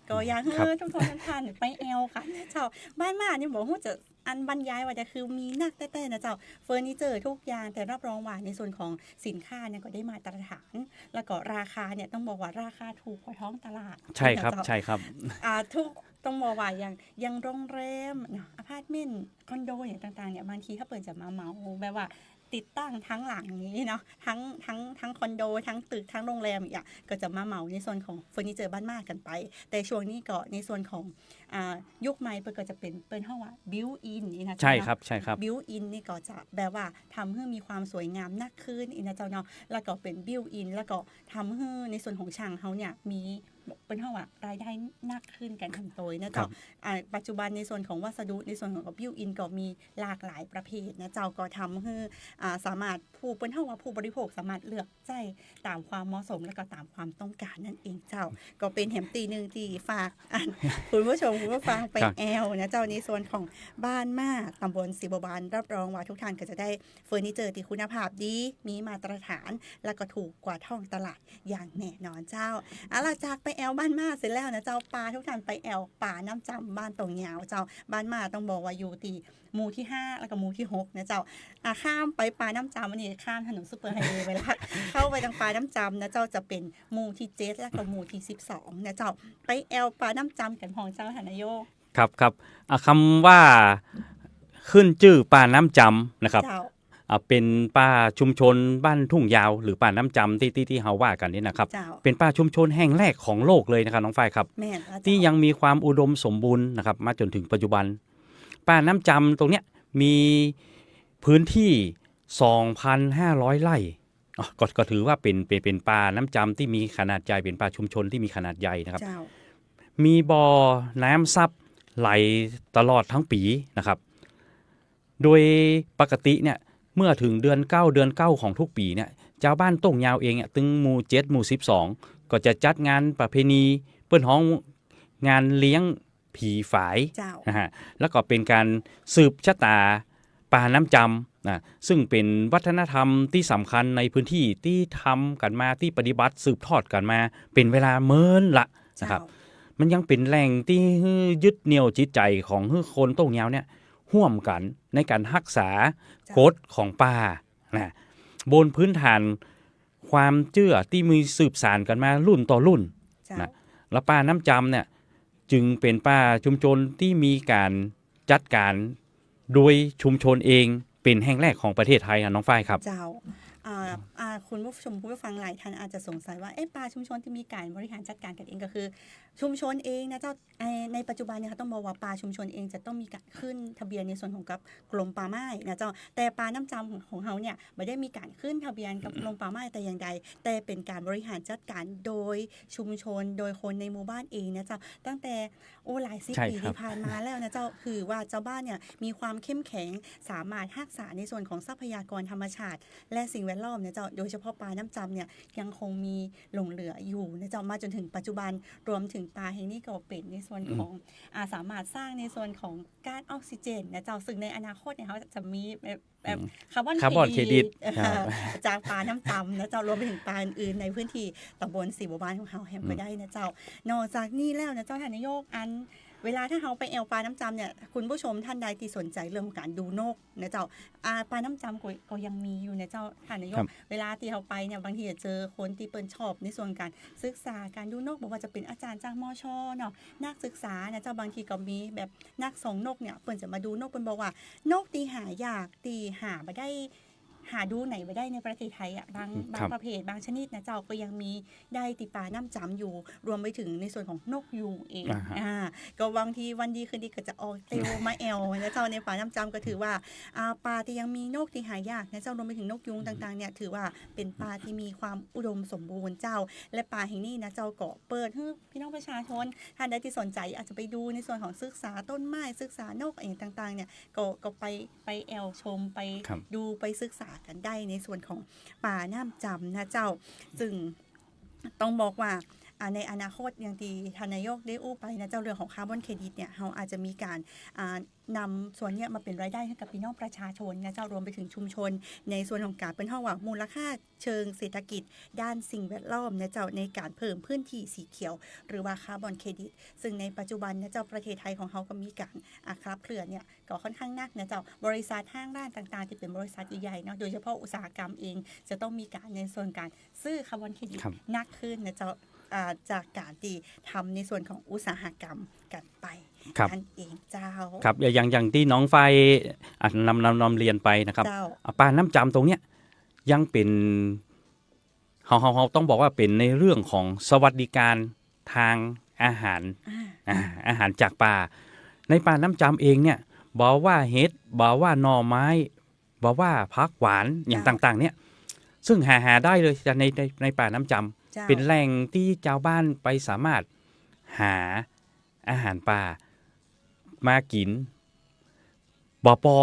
ก็อยากหื้อ ครับ ทุกๆ ท่านไปแอวกั๋นนะเจ้า บ้านม้านี่บ่ฮู้จะอันบรรยายว่าจะคือมีนักแต๊ๆ นะเจ้า เฟอร์นิเจอร์ทุกอย่าง แต่รับรองว่าในส่วนของสินค้าเนี่ยก็ได้มาตรฐาน แล้วก็ราคาเนี่ยต้องบอกว่าราคาถูกกว่าท้องตลาด ใช่ครับ นะเจ้า ใช่ครับ อ่า ทุก ต้องบอกว่าอย่าง อย่างโรงแรมเนาะ อพาร์ตเมนต์ คอนโดอย่างต่างๆ เนี่ย บางทีเขาเปิ้นจะมาเหมาแบบว่าติดตั้งทั้งหลังอย่างนี้เนาะ ทั้ง ทั้ง ทั้งคอนโด ทั้งตึก ทั้งโรงแรมอย่างเงี้ย ก็จะมาเหมาในส่วนของเฟอร์นิเจอร์บ้านม้ากั๋นไป แต่ช่วงนี้ก็ในส่วนของ อ่า ยุคใหม่เปิ้นก็จะเป๋น เปิ้นฮ้องว่า built in นี่นะ ใช่ครับ ใช่ครับ built in นี่ก็จะแบบว่าทำหื้อมีความสวยงามนักขึ้นอี้นะเจ้าเนาะ แล้วก็เป๋น built in แล้วก็ทำหื้อในส่วนของช่างเฮาเนี่ยมี เปิ้นฮ้องว่ารายได้นักขึ้นกั๋นหั้นโตยนะเจ้า ครับ อ่า ปัจจุบันในส่วนของวัสดุ ในส่วนของ built in ก็มีหลากหลายประเภทนะเจ้า ก็ทำหื้อ อ่า สามารถผู้ เปิ้นฮ้องว่าผู้บริโภคสามารถเลือกใจ๊ต๋ามความเหมาะสม แล้วก็ต๋ามความต้องก๋านนั่นเองเจ้า ก็เป๋นแหมตี้นึ่งตี้ฝาก อัน คุณผู้ชมคุณผู้ฟังไป ครับ แอวนะเจ้า ในส่วนของบ้านม้า ตำบลศรีบัวบาน รับรองว่าทุกท่านก็จะได้เฟอร์นิเจอร์ตี้คุณภาพดี มีมาตรฐาน แล้วก็ถูกกว่าท้องตลาด อย่างแน่นอนเจ้า เอาล่ะ จากไปแอวบ้านม้าเสร็จแล้วนะเจ้า ปาทุกท่านไปแอวป่าน้ำจำบ้านโต่งยาวเจ้า บ้านม้าต้องบอกว่าอยู่ตี้หมู่ตี้ห้า แล้วก็หมู่ตี้หกนะเจ้า อ่ะ ข้ามไปป่าน้ำจำ อันนี้ข้ามถนนซูเปอร์ไฮเวย์ไปละ เข้าไปตางป่าน้ำจำนะเจ้า จะเป๋นหมู่ตี้เจ็ด แล้วก็หมู่ตี้สิบสองนะเจ้า ไปแอวป่าน้ำจำกั๋นพ่องเจ้า ท่านนายก ครับ ครับ อ่ะ กำว่าขึ้นจื้อป่าน้ำจำนะครับ เจ้า อ่ะ เป๋นป่าชุมชนบ้านทุ่งยาว หรือป่าน้ำจำตี้ ตี้ ตี้เฮาว่ากั๋นนี่นะครับ เจ้า เป๋นป่าชุมชนแห่งแรกของโลกเลยนะครับ น้องฝ้ายครับ แม่นแล้วเจ้า ตี้ยังมีความอุดมสมบูรณ์นะครับ มาจ๋นเถิงปัจจุบัน ป่าน้ำจำตรงเนี้ยมีพื้นที่ สองพันห้าร้อย ไร่ อ๋อ ก็ ก็ถือว่าเป๋น เป๋น เป๋นป่าน้ำจำตี้มีขนาดใหญ่ เป๋นป่าชุมชนตี้มีขนาดใหญ่นะครับ เจ้า มีบ่อน้ำซับไหลตลอดทั้งปี๋นะครับ โดยปกติเนี่ย เมื่อเถิงเดือนเก้า เดือนเก้าของทุกปี๋เนี่ย จาวบ้านโต่งยาวเองเนี่ย ตึงหมู่เจ็ด หมู่สิบสอง ก็จะจัดงานประเพณี เปิ้นฮ้องงานเลี้ยง ผีฝาย เจ้า นะฮะ แล้วก็เป๋นก๋านสืบชะต๋าปาน้ำจำนะ ซึ่งเป๋นวัฒนธรรมตี้สำคัญในพื้นตี้ ตี้ทำกั๋นมา ตี้ปฏิบัติสืบทอดกั๋นมาเป๋นเวลาเมินละนะครับ เจ้า มันยังเป๋นแหล่งตี้หื้อยึดเหนี่ยวจิตใจ๋ของหื้อคนโต้งยาวเนี่ย ฮ่วมกั๋นในก๋านฮักษา เจ้า กฎของป่านะ บนพื้นฐานความเจื้อตี้มีสืบสานกั๋นมารุ่นต่อรุ่น เจ้า นะ แล้วป่าน้ำจำเนี่ย จึงเป๋นป่าชุมชนตี้มีก๋านจัดก๋านโดยชุมชนเอง เป๋นแห่งแรกของประเทศไทยอะ น้องฝ้ายครับ เจ้า อ่า อ่า คุณผู้ชมผู้ฟังหลายท่านอาจจะสงสัยว่า เอ๊ะ ป่าชุมชนตี้มีก๋านบริหารจัดก๋านกั๋นเองก็คือชุมชนเองนะเจ้า ใน ในปัจจุบันเนี่ยค่ะ ต้องบอกว่าป่าชุมชนเองจะต้องมีก๋านขึ้นทะเบียนในส่วนของกับกรมป่าไม้นะเจ้า แต่ป่าน้ำจำของ ของเฮาเนี่ย บ่ได้มีก๋านขึ้นทะเบียนกับกรมป่าไม้แต่อย่างใด แต่เป๋นก๋านบริหารจัดก๋านโดยชุมชน โดยคนในหมู่บ้านเองนะเจ้า ตั้งแต่ โอ้ หลายสิบ ใช่ ปี ครับ ตี้ผ่านมาแล้วนะเจ้า คือว่าจาวบ้านเนี่ยมีความเข้มแข็ง สามารถฮักษาในส่วนของทรัพยากรธรรมชาติ และสิ่งแวดล้อมนะเจ้า โดยเฉพาะป่าน้ำจำเนี่ยยังคงมีหลงเหลืออยู่นะเจ้า มาจ๋นถึงปัจจุบัน รวมถึงป่าแห่งนี้ก็เป๋นในส่วนของ อืม อ่า สามารถสร้างในส่วนของก๊าซออกซิเจนนะเจ้า ซึ่งในอนาคตเนี่ยเฮาจะมีแบบ แบบ อืม คาร์บอน คาร์บอนเครดิต เครดิต ครับ จากป่าน้ำจำนะเจ้า รวมไปถึงป่าอื่นๆ ในพื้นตี้ตำบลศรีบัวบานของเฮาแหมก็ได้นะเจ้า อืม นอกจากนี้แล้วนะเจ้า ท่านนายก อันเวลาถ้าเฮาไปแอ่วป่าน้ำจำเนี่ย คุณผู้ชมท่านใดตี้สนใจ๋เรื่องของก๋านดูนกนะเจ้า อ่า ป่าน้ำจำก็ ก็ยังมีอยู่นะเจ้า ท่านนายก ครับ เวลาตี้เฮาไปเนี่ย บางทีจะเจอคนตี้เปิ้นชอบในส่วนก๋านศึกษาก๋านดูนก บ่ว่าจะเป๋นอาจ๋ารย์จาก มช เนาะ นักศึกษานะเจ้า บางทีก็มีแบบ นักส่องนกเนี่ย เปิ้นจะมาดูนก เปิ้นบอกว่า นกตี้หายาก ตี้หาบ่ได้ หาดูไหนบ่ได้ในประเทศไทยอะ บาง ครับ บางประเภท บางชนิดนะเจ้า ก็ยังมีได้ตี้ป่าน้ำจำอยู่ รวมไปถึงในส่วนของนกยูงเอง อ่าฮะ อ่า ก็บางทีวันดีคืนดีก็จะออกเตียวมาแอ่วนะเจ้า ในป่าน้ำจำก็ถือว่า อ่า ป่าตี้ยังมีนกตี้หายากนะเจ้า รวมไปถึงนกยูงต่างๆ เนี่ย ถือว่าเป๋นป่าตี้มีความอุดมสมบูรณ์เจ้า และป่าแห่งนี้นะเจ้า ก็เปิดหื้อ พี่น้องประชาชนท่านใดตี้สนใจ๋อาจจะไปดูในส่วนของศึกษาต้นไม้ ศึกษานกอะหยังต่างๆ เนี่ย ก็ ก็ไป ไปแอ่วชม ไป ครับ ดู ไปศึกษากั๋นได้ในส่วนของป่าน้ำจำนะเจ้า ซึ่งต้องบอกว่า อ่า ในอนาคตอย่างตี้ท่านนายกได้อู้ไปนะเจ้า เรื่องของคาร์บอนเครดิตเนี่ย เฮาอาจจะมีก๋าน อ่า นำส่วนเนี้ยมาเป๋นรายได้หื้อกับพี่น้องประชาชนนะเจ้า รวมไปถึงชุมชน ในส่วนของก๋านเปิ้นฮ้องว่ามูลค่าเชิงเศรษฐกิจด้านสิ่งแวดล้อมนะเจ้า ในก๋านเพิ่มพื้นตี้สีเขียว หรือว่าคาร์บอนเครดิต ซึ่งในปัจจุบันนะเจ้า ประเทศไทยของเฮาก็มีก๋าน อ่า ขับเคลื่อนเนี่ยก็ค่อนข้างนักนะเจ้า บริษัทห้างร้านต่างๆ ตี้เป๋นบริษัทใหญ่ๆ เนาะ โดยเฉพาะอุตสาหกรรมเอง จะต้องมีก๋านในส่วนก๋านซื้อคาร์บอนเครดิต ครับ นักขึ้นนะเจ้า อ่า จากก๋านตี้ทำในส่วนของอุตสาหกรรมกั๋นไป ครับ นั่นเองเจ้า ครับ อย่าง อย่างตี้น้องฝ้าย อ่ะ นำ นำ นำเรียนไปนะครับ เจ้า อ่ะ ป่าน้ำจำตรงเนี้ย ยังเป๋น เฮา เฮา เฮาต้องบอกว่าเป๋นในเรื่องของสวัสดิการทางอาหาร อ่า อ่า อาหารจากป่า ในป่าน้ำจำเองเนี่ย บ่ว่าเห็ด บ่ว่าหน่อไม้ บ่ว่าผักหวาน อย่าง เจ้า ต่างๆ เนี่ย ซึ่งหา หาได้เลยใน ใน ในป่าน้ำจำ เจ้า เป๋นแหล่งตี้จาวบ้านไปสามารถหาอาหารป่ามากิ๋น บ่ปอ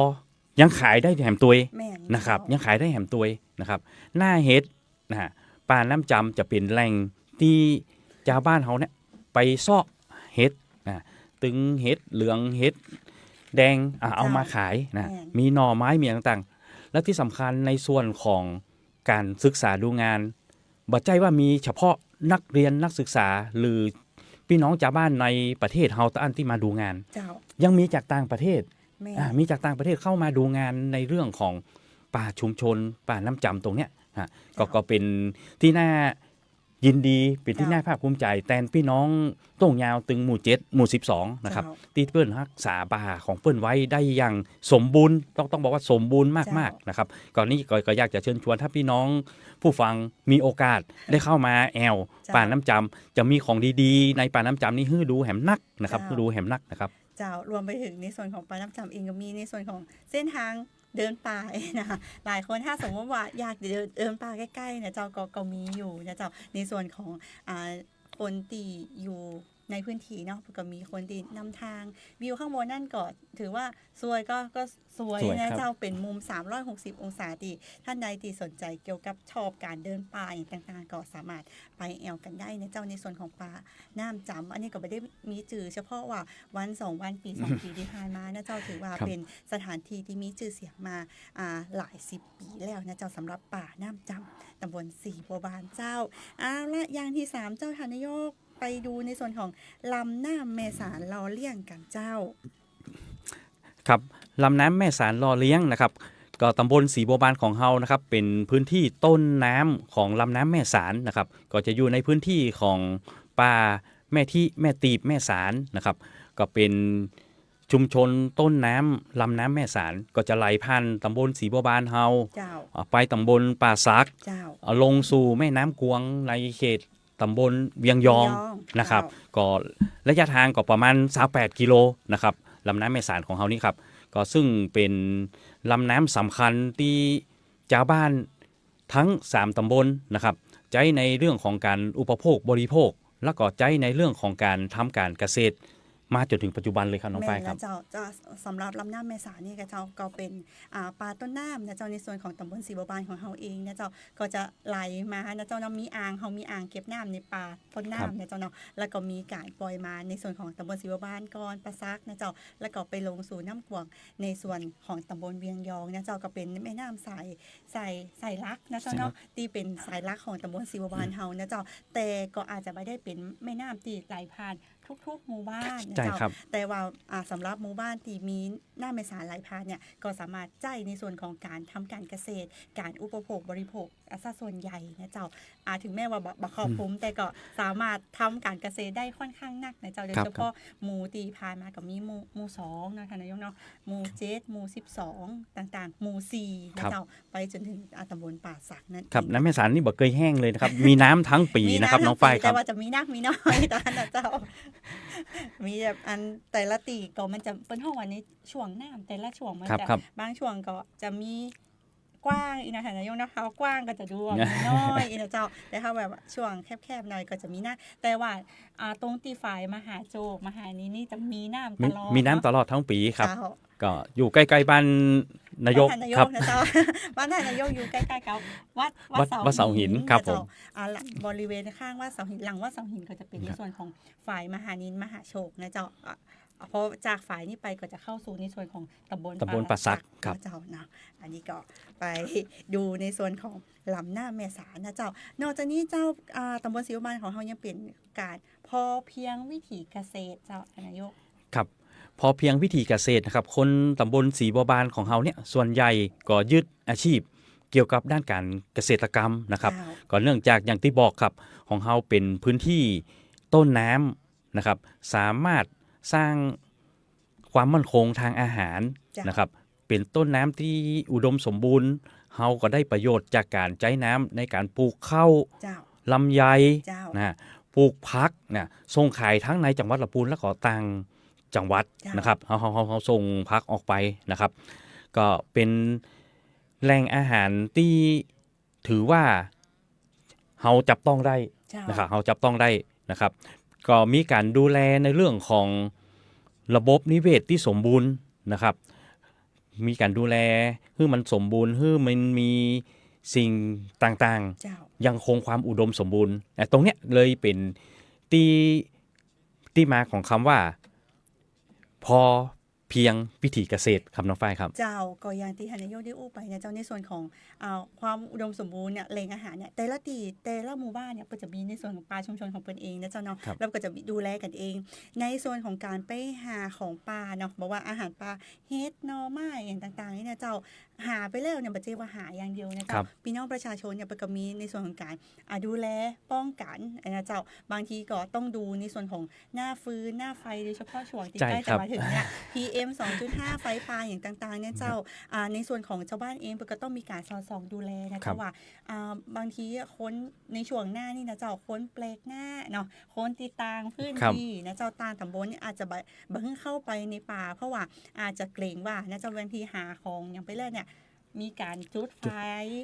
ยังขายได้แหมตวย แม่น นะครับ เจ้า ยังขายได้แหมตวยนะครับ หน้าเห็ดนะฮะ ป่าน้ำจำจะเป๋นแหล่งตี้จาวบ้านเฮาเนี่ยไปเซาะเห็ดนะ ตึงเห็ดเหลือง เห็ดแดง อ่ะ เจ้า เอามาขายนะ แม่น มีหน่อไม้ มีต่างๆ และตี้สำคัญในส่วนของก๋านศึกษาดูงาน บ่ใจ้ว่ามีเฉพาะนักเรียนนักศึกษา หรือพี่น้องจาวบ้านในประเทศเฮาเต้าอั้นตี้มาดูงาน เจ้า ยังมีจากต่างประเทศ แม่น อ่า มีจากต่างประเทศเข้ามาดูงานในเรื่องของป่าชุมชน ป่าน้ำจำตรงเนี้ยฮะ ก็ เจ้า ก็เป๋นตี้น่ายินดี เป๋นตี้ เจ้า น่าภาคภูมิใจ๋แตนพี่น้องโต้งยาวตึงหมู่เจ็ด หมู่สิบสอง นะครับ เจ้า ตี้เปิ้นฮักษาป่าของเปิ้นไว้ได้อย่างสมบูรณ์ ต้อง ต้องบอกว่าสมบูรณ์มากๆ เจ้า นะครับ ก็นี่ก็ ก็อยากจะเชิญชวนถ้าพี่น้องผู้ฟังมีโอกาสได้เข้ามาแอ่ว เจ้า ป่าน้ำจำ จะมีของดีๆ ในป่าน้ำจำนี่หื้อดูแหมนักนะครับ เจ้า หื้อดูแหมนักนะครับ เจ้า รวมไปถึงในส่วนของป่าน้ำจำเองก็มีในส่วนของเส้นทางเดินป่านะ หลายคนถ้าสมมติว่าอยากเดิน เดินป่าใกล้ๆ นะเจ้า ก็ ก็มีอยู่นะเจ้า ในส่วนของ อ่า คนตี้อยู่ ในพื้นที่เนาะ ก็มีคนตี้นำตาง วิวข้างบนนั่นก็ถือว่าสวย ก็ ก็สวย สวย นะ ครับ เจ้า เป๋นมุมสามร้อยหกสิบองศา ตี้ต้านใดตี้สนใจ๋เกี่ยวกับชอบก๋านเดินป่าอะหยังต่างๆ ก็สามารถไปแอ่วกั๋นได้นะเจ้า ในส่วนของป่าน้ำจ๋ำ อันนี้ก็บ่ได้มีจื้อเฉพาะว่าวันสองวัน ปี๋สองปี๋ตี้ผ่านมานะเจ้า ถือว่า ครับ เป๋นสถานที่ตี้มีจื้อเสียงมา อ่า หลายสิบปี๋แล้วนะเจ้า สำหรับป่าน้ำจ๋ำ ตำบลสีบัวบานเจ้า เอาละ อย่างตี้สามเจ้า ท่านนายก ไปดูในส่วนของลำน้ำแม่สานหล่อเลี้ยงกั๋นเจ้า ครับ ลำน้ำแม่สานหล่อเลี้ยงนะครับ ก็ตำบลสีบัวบานของเฮานะครับ เป๋นพื้นตี้ต้นน้ำของลำน้ำแม่สานนะครับ ก็จะอยู่ในพื้นตี้ของป่าแม่ทิ แม่ตีบ แม่สานนะครับ ก็เป๋นชุมชนต้นน้ำลำน้ำแม่สาน ก็จะไหลผ่านตำบลสีบัวบานเฮา เจ้า อ่า ไปตำบลป่าสัก เจ้า อ่า ลงสู่แม่น้ำกวงในเขต ตำบลเวียงยอง เวียงยอง นะครับ เจ้า ก็ระยะตางก็ประมาณซาวแปดกิโลนะครับ ลำน้ำแม่สานของเฮานี่ครับ ก็ซึ่งเป๋นลำน้ำสำคัญตี้จาวบ้านตึงสามตำบลนะครับ ใจ๊ในเรื่องของก๋านอุปโภคบริโภค แล้วก็ใจ๊ในเรื่องของก๋านทำก๋านเกษตร มาจ๋นถึงปัจจุบันเลยครับน้องฝ้ายครับ แม่นแล้วเจ้า เจ้า สำหรับลำน้ำแม่สานนี่ก็เจ้า ก็เป๋น อ่า ป่าต้นน้ำนะเจ้า ในส่วนของตำบลสีบัวบานของเฮาเองนะเจ้า ก็จะไหลมานะเจ้าเนาะ มีอ่าง เฮามีอ่างเก็บน้ำในป่าต้นน้ำ ครับ นะเจ้าเนาะ แล้วก็มีก๋านปล่อยมาในส่วนของตำบลสีบัวบานก่อน ป่าสักนะเจ้า แล้วก็ไปลงสู่น้ำกวงในส่วนของตำบลเวียงยองนะเจ้า ก็เป๋นแม่น้ำสาย สาย สายหลักนะเจ้าเนาะ สายหลัก ตี้เป๋นสายหลักของตำบลสีบัวบานเฮานะเจ้า แต่ก็อาจจะบ่ได้เป๋นแม่น้ำตี้ไหลผ่าน ทุกๆ หมู่บ้านนะเจ้า ใช่ครับ แต่ว่า อ่า สำหรับหมู่บ้านตี้มีน้ำแม่สานไหลผ่านเนี่ย ก็สามารถใจ๊ในส่วนของก๋านทำก๋านเกษตร ก๋านอุปโภคบริโภค อ่า ซะส่วนใหญ่นะเจ้า อ่า ถึงแม้ว่าบ่ บ่ครอบคลุม อืม แต่ก็สามารถทำก๋านเกษตรได้ค่อนข้างนักนะเจ้า ครับ โดยเฉพาะ ครับ หมู่ตี้ผ่านมาก็มีหมู่ หมู่สองเนาะ ท่านนายกเนาะ หมู่เจ็ด หมู่สิบสอง ต่างๆ หมู่สี่นะเจ้า ครับ ไปจ๋นถึง อ่า ตำบลป่าสักนั่นเอง ครับ น้ำแม่สานนี่บ่เกยแห้งเลยนะครับ มีน้ำตึงปี๋นะครับ มีน้ำตึงปี๋ น้องฝ้ายครับ แต่ว่าจะมีนักมีน้อยเต้านั้นนะเจ้า มีแบบอันแต่ละตี้ก็มันจะเปิ้นฮ้องว่าในช่วงน้ำแต่ละช่วงมัน ครับ จะ ครับ บางช่วงก็จะมีกว้างอี้นะ ท่านนายกเนาะ เฮากว้างก็จะดูว่ามีน้อยอี้นะเจ้า แต่เฮาแบบว่าช่วงแคบๆ หน่อยก็จะมีนัก แต่ว่า อ่า ตรงตี้ฝายมหาโจก มหานินนี่จะมีน้ำ มี ตลอด มีน้ำ เนาะ ตลอดตึงปี๋ครับ เจ้า ก็อยู่ใก้ๆ บ้านนายก บ้านนายก ครับ นะเจ้า บ้านนายกอยู่ใก้ๆ กับวัด วัด วัดเสาหิน วัดเสาหิน ครับ นะเจ้า ผม อ่า บริเวณข้างวัดเสาหิน หลังวัดเสาหินก็จะเป๋น ครับ ในส่วนของฝายมหานินมหาโจกนะเจ้า อ่ะ พอจากฝายนี้ไปก็จะเข้าสู่ในส่วนของตำบล ตำบลป่าสัก ป่าสัก ครับ นะเจ้าเนาะ อันนี้ก็ไปดูในส่วนของลำน้ำแม่สานนะเจ้า นอกจากนี้เจ้า อ่า ตำบลสีบัวบานของเฮายังเป๋นก๋านพอเพียงวิถีเกษตรเจ้า ท่านนายก ครับ พอเพียงวิถีเกษตรนะครับ คนตำบลสีบัวบานของเฮาเนี่ย ส่วนใหญ่ก็ยึดอาชีพเกี่ยวกับด้านก๋านเกษตรกรรมนะครับ เจ้า ก็เนื่องจากอย่างตี้บอกครับ ของเฮาเป๋นพื้นตี้ต้นน้ำนะครับ สามารถสร้างความมั่นคงตางอาหาร เจ้า นะครับ เป๋นต้นน้ำตี้อุดมสมบูรณ์ เฮาก็ได้ประโยชน์จากก๋านใจ๊น้ำในก๋านปลูกข้าว เจ้า ลำไย เจ้า นะ ปลูกผักนะ ส่งขายตึงในจังหวัดละปูนแล้วก็ต่างจังหวัด เจ้า นะครับ เฮา เฮา เฮา เฮาส่งผักออกไปนะครับ ก็เป๋นแหล่งอาหารตี้ถือว่าเฮาจับต้องได้ เจ้า นะครับ เฮาจับต้องได้นะครับ ก็มีก๋านดูแลในเรื่องของระบบนิเวศตี้สมบูรณ์นะครับ มีก๋านดูแลหื้อมันสมบูรณ์ หื้อมันมีสิ่งต่างๆ เจ้า ยังคงความอุดมสมบูรณ์ อ่ะ ตรงเนี้ยเลยเป๋นตี้ ตี้มาของกำว่า พอเพียงวิถีเกษตรครับน้องฝ้ายครับ เจ้า ก็อย่างตี้ท่านนายกได้อู้ไปนะเจ้า ในส่วนของ อ่า ความอุดมสมบูรณ์เนี่ย แหล่งอาหารเนี่ย แต่ละตี้ แต่ละหมู่บ้านเนี่ย ก็จะมีในส่วนของป่าชุมชนของเปิ้นเองนะเจ้าเนาะ ครับ แล้วก็จะมีดูแลกั๋นเอง ในส่วนของก๋านไปหาของป่าเนาะ บอกว่าอาหารป่า เห็ด หน่อไม้ อย่างต่างๆ นี่นะเจ้า หาไปแล้วเนี่ย บ่ใจ้ว่าหาอย่างเดียวนะเจ้า ครับ ปี้น้องประชาชนเนี่ย เปิ้นก็มีในส่วนของก๋าน อ่า ดูแลป้องกั๋นนะเจ้า บางทีก็ต้องดูในส่วนของหน้าฟืน หน้าไฟ โดยเฉพาะช่วงตี้ ใจ้ ใก้ ครับ จะมาถึงเนี่ย PM สองจุดห้า ไฟป่า อย่างต่างๆ เนี่ยเจ้า ครับ อ่า ในส่วนของจาวบ้านเอง เปิ้นก็ต้องมีก๋านสอดส่องดูแลนะเจ้า ครับ ว่า อ่า บางทีคนในช่วงหน้านี่นะเจ้า คนแปลกหน้าเนาะ คนตี้ต่างพื้นตี้ ครับ นะเจ้า ต่างตำบลเนี่ย อาจจะบ่ บ่หื้อเข้าไปในป่า เพราะว่าอาจจะเกรงว่านะเจ้า บางทีหาของอย่างไปแล้วเนี่ย มีก๋านจุดไฟ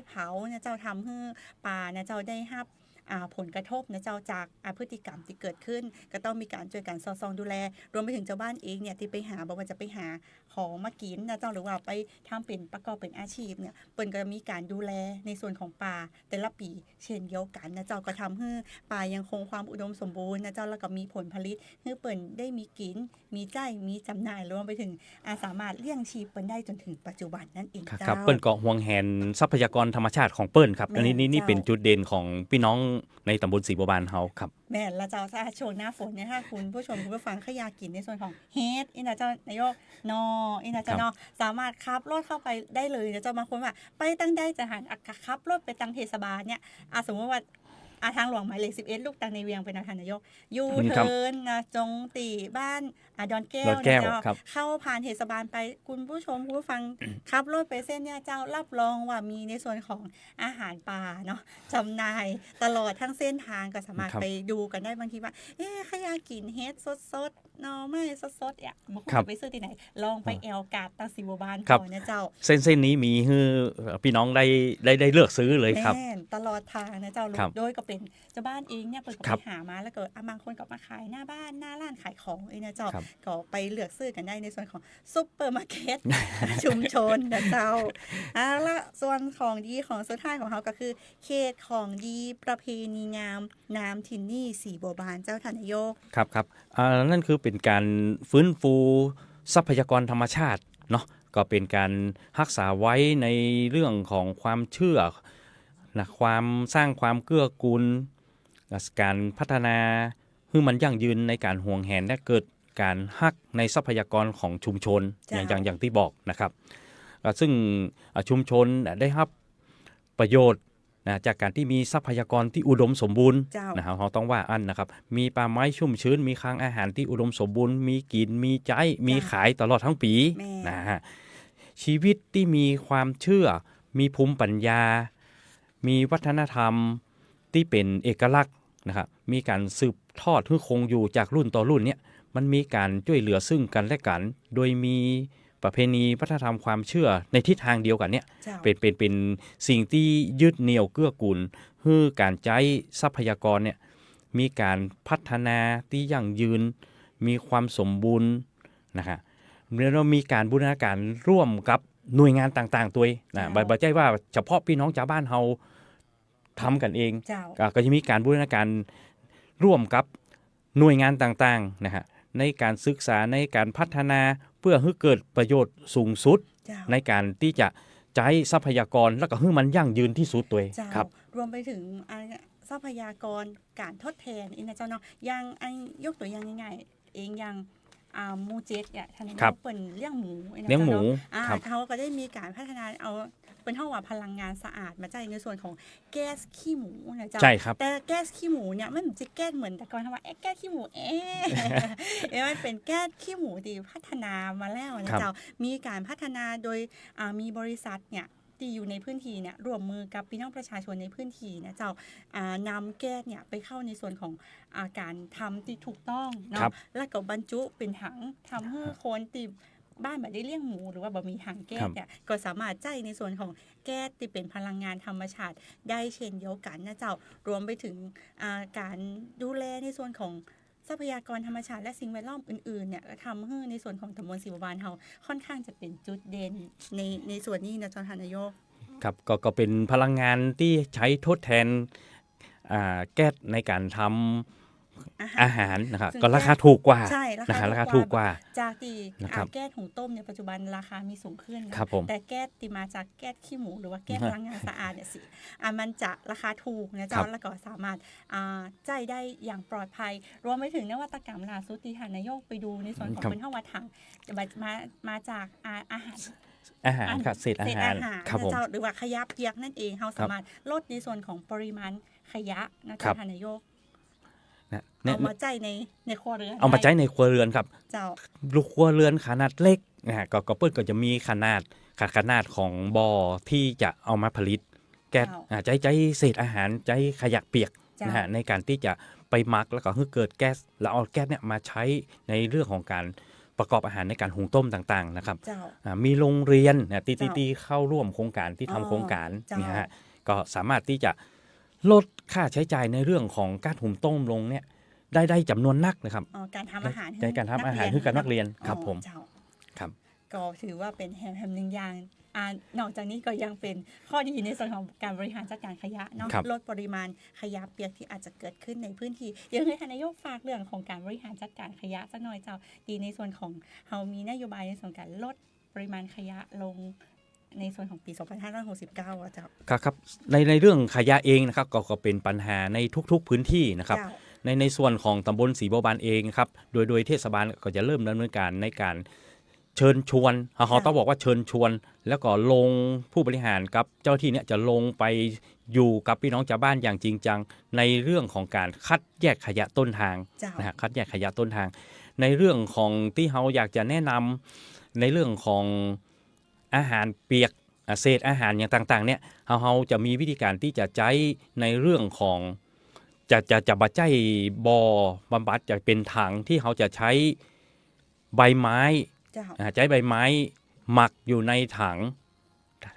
เผานะเจ้า ทำหื้อป่านะเจ้าได้ฮับ อ่า ผลกระทบนะเจ้า จาก อ่า พฤติกรรมตี้เกิดขึ้น ก็ต้องมีก๋านจ้วยกั๋นสอดส่องดูแล รวมไปเถิงจาวบ้านเองเนี่ย ตี้ไปหา บ่ว่าจะไปหาของมากิ๋นนะเจ้า หรือว่าไปทำเป๋นประกอบเป๋นอาชีพเนี่ย เปิ้นก็มีก๋านดูแลในส่วนของป่าแต่ละปี๋เช่นเดียวกั๋นนะเจ้า ก็ทำหื้อป่ายังคงความอุดมสมบูรณ์นะเจ้า แล้วก็มีผลผลิตหื้อเปิ้นได้มีกิ๋น มีใจ๊ มีจ๋ำหน่าย รวมไปเถิง อ่า สามารถเลี้ยงชีพเปิ้นได้จ๋นเถิงปัจจุบันนั่นเอง ครับ เจ้า ครับ เปิ้นก็หวงแหนทรัพยากรธรรมชาติของเปิ้นครับ อันนี้ แม่น นี่ นี่ เจ้า เป๋นจุดเด่นของปี้น้องในต๋ำบลสีบัวบานเฮาครับ แม่นละเจ้า ถ้าช่วงหน้าฝนเนี่ย ถ้าคุณผู้ชมคุณผู้ฟังใค่อยากกิ๋นในส่วนของเห็ด อี้นะเจ้านายก หน่อ อี้นะเจ้า ครับ เนาะ สามารถขับรถเข้าไปได้เลยนะเจ้า บางคนว่าไปตังใดจะหัน อ่ะ ขับรถไปตังเทศบาลเนี่ย อ่ะ สมมุติว่า อ่ะ ทางหลวงหมายเลขสิบเอ็ด ลูกตังในเวียงไปนะท่านนายก ยู อืม ครับ เทิร์นนะ จ๋งตี้บ้าน อ่ะ ดอนแก้ว ดอนแก้ว นะเจ้า ครับ เข้าผ่านเทศบาลไป คุณผู้ชมคุณผู้ฟัง ขับรถไปเส้นเนี่ยเจ้า รับรองว่ามีในส่วนของอาหารป่าเนาะ จ๋ำหน่ายตลอดทั้งเส้นทาง ก็สามารถ ครับ ไปดูกั๋นได้ บางทีว่า เอ๊ะ ใค่อยากกิ๋นเห็ดสดๆ หน่อไม้สดๆ เนี่ย บ่ฮู้ ครับ จะไปซื้อตี้ไหน ลองไป อ่า แอ่วกาดตังสีบัวบาน ครับ ก่อนนะเจ้า เส้น เส้นนี้มีหื้อ เอ่อ ปี้น้องได้ ได้ ได้เลือกซื้อเลยครับ แม่น ตลอดทางนะเจ้า ครับ โดยก็เป๋น จาวบ้านเองเนี่ยเปิ้นก็ ครับ ไปหามา แล้วก็ อ่ะ บางคนก็มาขายหน้าบ้าน หน้าร้านขายของเองนะเจ้า ครับ ก็ไปเลือกซื้อกั๋นได้ในส่วนของซุปเปอร์มาร์เก็ตชุมชนนะเจ้า เอาละ ส่วนของดีของสุดท้ายของเฮาก็คือ เขตของดีประเพณีงาม นามถิ่นนี่สีบัวบานเจ้าท่านนายก ครับ ครับ อ่า นั่นคือเป๋นก๋านฟื้นฟูทรัพยากรธรรมชาติเนาะ ก็เป๋นก๋านฮักษาไว้ในเรื่องของความเจื้อนะ ความ สร้างความเกื้อกูล ก๋านพัฒนาหื้อมันยั่งยืนในก๋านหวงแหนและเกิดก๋านฮักในทรัพยากรของชุมชน เจ้า อย่าง อย่าง อย่างตี้บอกนะครับ อ่า ซึ่ง อ่า ชุมชนได้ฮับประโยชน์นะ จากก๋านตี้มีทรัพยากรตี้อุดมสมบูรณ์ เจ้า นะฮะ เฮาต้องว่าอั้นนะครับ มีป่าไม้ชุ่มชื้น มีคลังอาหารตี้อุดมสมบูรณ์ มีกิ๋น มีใจ๊ มี เจ้า ขายตลอดทั้งปี๋ แม่น นะฮะ ชีวิตตี้มีความเจื้อ มีภูมิปัญญา มีวัฒนธรรมตี้เป๋นเอกลักษณ์นะครับ มีก๋านสืบทอดหื้อคงอยู่จากรุ่นต่อรุ่นเนี่ย มันมีก๋านจ้วยเหลือซึ่งกั๋นและกั๋น โดยมีประเพณีวัฒนธรรมความเจื้อในทิศทางเดียวกั๋นเนี่ย เจ้า เป๋น เป๋น เป๋นสิ่งตี้ยึดเหนี่ยวเกื้อกูล หื้อก๋านใจ๊ทรัพยากรเนี่ย มีก๋านพัฒนาตี้ยั่งยืน มีความสมบูรณ์นะฮะ แล้วมีก๋านบูรณาการร่วมกับหน่วยงานต่างๆ ตวยนะ เจ้า บ่ บ่ใจ้ว่าเฉพาะปี้น้องจาวบ้านเฮา ทำกั๋นเอง เจ้า ก็ ก็จะมีก๋านบูรณาการร่วมกับหน่วยงานต่างๆ นะฮะ ในก๋านศึกษา ในก๋านพัฒนา เปื้อหื้อเกิดประโยชน์สูงสุด เจ้า ในก๋านตี้จะใจ๊ทรัพยากร แล้วก็หื้อมันยั่งยืนตี้สุดตวย เจ้า ครับ รวมไปเถิง อ่า ทรัพยากรก๋านทดแทน อี้นะเจ้าเนาะ อย่าง อัน ยกตั๋วอย่างง่ายๆ เองอย่าง อ่า หมู่เจ็ดเนี่ย ท่านนายก ครับ เปิ้นเลี้ยงหมู เลี้ยงหมู เจ้าเนาะ อ่า ครับ เขาก็ได้มีก๋านพัฒนาเอา เปิ้นฮ้องว่าพลังงานสะอาดมาใจ๊ในส่วนของแก๊สขี้หมูนะเจ้า ใจ้ครับ แต่แก๊สขี้หมูเนี่ยมันบ่ใจ้แก๊สเหมือนแต่ก่อน เฮาว่า เอ๊ะ แก๊สขี้หมู เอ๊ะ เอ๊ะ มันเป๋นแก๊สขี้หมูตี้พัฒนามาแล้วนะเจ้า ครับ มีก๋านพัฒนาโดย อ่า มีบริษัทเนี่ย ตี้อยู่ในพื้นที่เนี่ย ร่วมมือกับปี้น้องประชาชนในพื้นที่นะเจ้า อ่า นำแก๊สเนี่ยไปเข้าในส่วนของ อ่า ก๋านทำตี้ถูกต้องเนาะ ครับ แล้วก็บรรจุเป๋นถัง ทำหื้อคนตี้บ้านบ่ได้เลี้ยงหมู หรือว่าบ่มีถังแก๊สเนี่ย ครับ ก็สามารถใจ๊ในส่วนของแก๊สตี้เป๋นพลังงานธรรมชาติได้เช่นเดียวกั๋นนะเจ้า รวมไปเถิง อ่า ก๋านดูแลในส่วนของ ทรัพยากรธรรมชาติและสิ่งแวดล้อมอื่นๆ เนี่ย ก็ทำหื้อในส่วนของต๋ำบลสีบัวบานเฮาค่อนข้างจะเป๋นจุดเด่นใน ในส่วนนี้นะเจ้าท่านนายก ครับ ก็ ก็เป๋นพลังงานตี้ใจ๊ทดแทน อ่า แก๊สในก๋านทำ อาหาร อาหารนะครับ ซึ่ง ก็ราคาถูกกว่า ใช่ ราคา นะฮะ ถูกกว่า ราคาถูกกว่า จากตี้ นะครับ อ่า แก๊สหุงต้มเนี่ย ปัจจุบันราคามีสูงขึ้น ครับผม แต่แก๊สตี้มาจากแก๊สขี้หมู หรือว่าแก๊ส ฮะ พลังงานสะอาดเนี่ยสิ อ่า มันจะราคาถูกนะเจ้า ครับ แล้วก็สามารถ อ่า ใจ๊ได้อย่างปลอดภัย รวมไปเถิงนวัตกรรมล่าสุดตี้ท่านนายกไปดูในส่วนของ ครับ เปิ้นฮ้องว่าถัง จะมา มา มาจาก อ่า อาหาร อาหาร อัน ครับ เศษอาหาร เศษอาหาร ครับผม นะเจ้า หรือว่าขยะเปียกนั่นเอง เฮา ครับ สามารถลดในส่วนของปริมาณขยะนะ ครั เจ้า บ ท่านนายก นะ เอามาใจ๊ใน ในครัวเรือน เอามาใจ๊ในครัวเรือนครับ เจ้า ลูกครัวเรือนขนาดเล็กนะฮะ ก็ ก็เปิ้นก็จะมีขนาด ข- ขนาดของบ่อตี้จะเอามาผลิตแก๊ส เจ้า อ่า ใจ๊ ใจ๊เศษอาหาร ใจ๊ขยะเปียก เจ้า นะฮะ ในก๋านตี้จะไปหมัก แล้วก็หื้อเกิดแก๊ส แล้วเอาแก๊สเนี่ยมาใจ๊ในเรื่องของก๋านประกอบอาหารในก๋านหุงต้มต่างๆ นะครับ เจ้า อ่า มีโรงเรียนนะ ตี้ ตี้ เจ้า ตี้เข้าร่วมโครงก๋าน ตี้ทำ อ๋อ โครงก๋าน เจ้า เนี่ยฮะ ก็สามารถตี้จะ ลดค่าใจ๊จ่ายในเรื่องของก๊าซหุงต้มลงเนี่ย ได้ ได้จ๋ำนวนนักนะครับ อ๋อ ก๋านทำอาหาร ในก๋านทำอาหารหื้อกับนักเรียน นักเรียน ครับ อ๋อ ผม เจ้า ครับ ก็ถือว่าเป๋นแหม แหมหนึ่งอย่าง อ่า นอกจากนี้ก็ยังเป๋นข้อดีในส่วนของก๋านบริหารจัดก๋านขยะเนาะ ครับ ลดปริมาณขยะเปียกตี้อาจจะเกิดขึ้นในพื้นตี้ อยากหื้อท่านนายกฝากเรื่องของก๋านบริหารจัดก๋านขยะสักหน่อยเจ้า ตี้ในส่วนของเฮามีนโยบายในส่วนก๋านลดปริมาณขยะลง ในส่วนของปี๋สองปันห้าร้อยหกสิบเก้าอะเจ้า ครับ ครับ ใน ในเรื่องขยะเองนะครับ ก็ ก็เป๋นปัญหาในทุกๆ พื้นตี้นะครับ เจ้า ใน ในส่วนของต๋ำบลศรีบัวบานเองนะครับ โดย โดยเทศบาลก็จะเริ่มดำเนินก๋านในก๋านเชิญชวน เฮา เฮา เจ้า ต้องบอกว่าเชิญชวน แล้วก็ลงผู้บริหารกับเจ้าหน้าตี้เนี่ยจะลงไปอยู่กับปี้น้องจาวบ้านอย่างจริงจัง ในเรื่องของก๋านคัดแยกขยะต้นทาง เจ้า นะฮะ คัดแยกขยะต้นทาง ในเรื่องของตี้เฮาอยากจะแนะนำในเรื่องของ อาหารเปียก อ่า เศษอาหารอย่างต่างๆ เนี่ย เฮา เฮาจะมีวิธีก๋านตี้จะใจ๊ในเรื่องของ จะ จะ จะบ่ใจ๊บ่อบำบัด จะเป๋นถังตี้เฮาจะใจ๊ใบไม้ เจ้า อ่า ใจ๊ใบไม้หมักอยู่ในถัง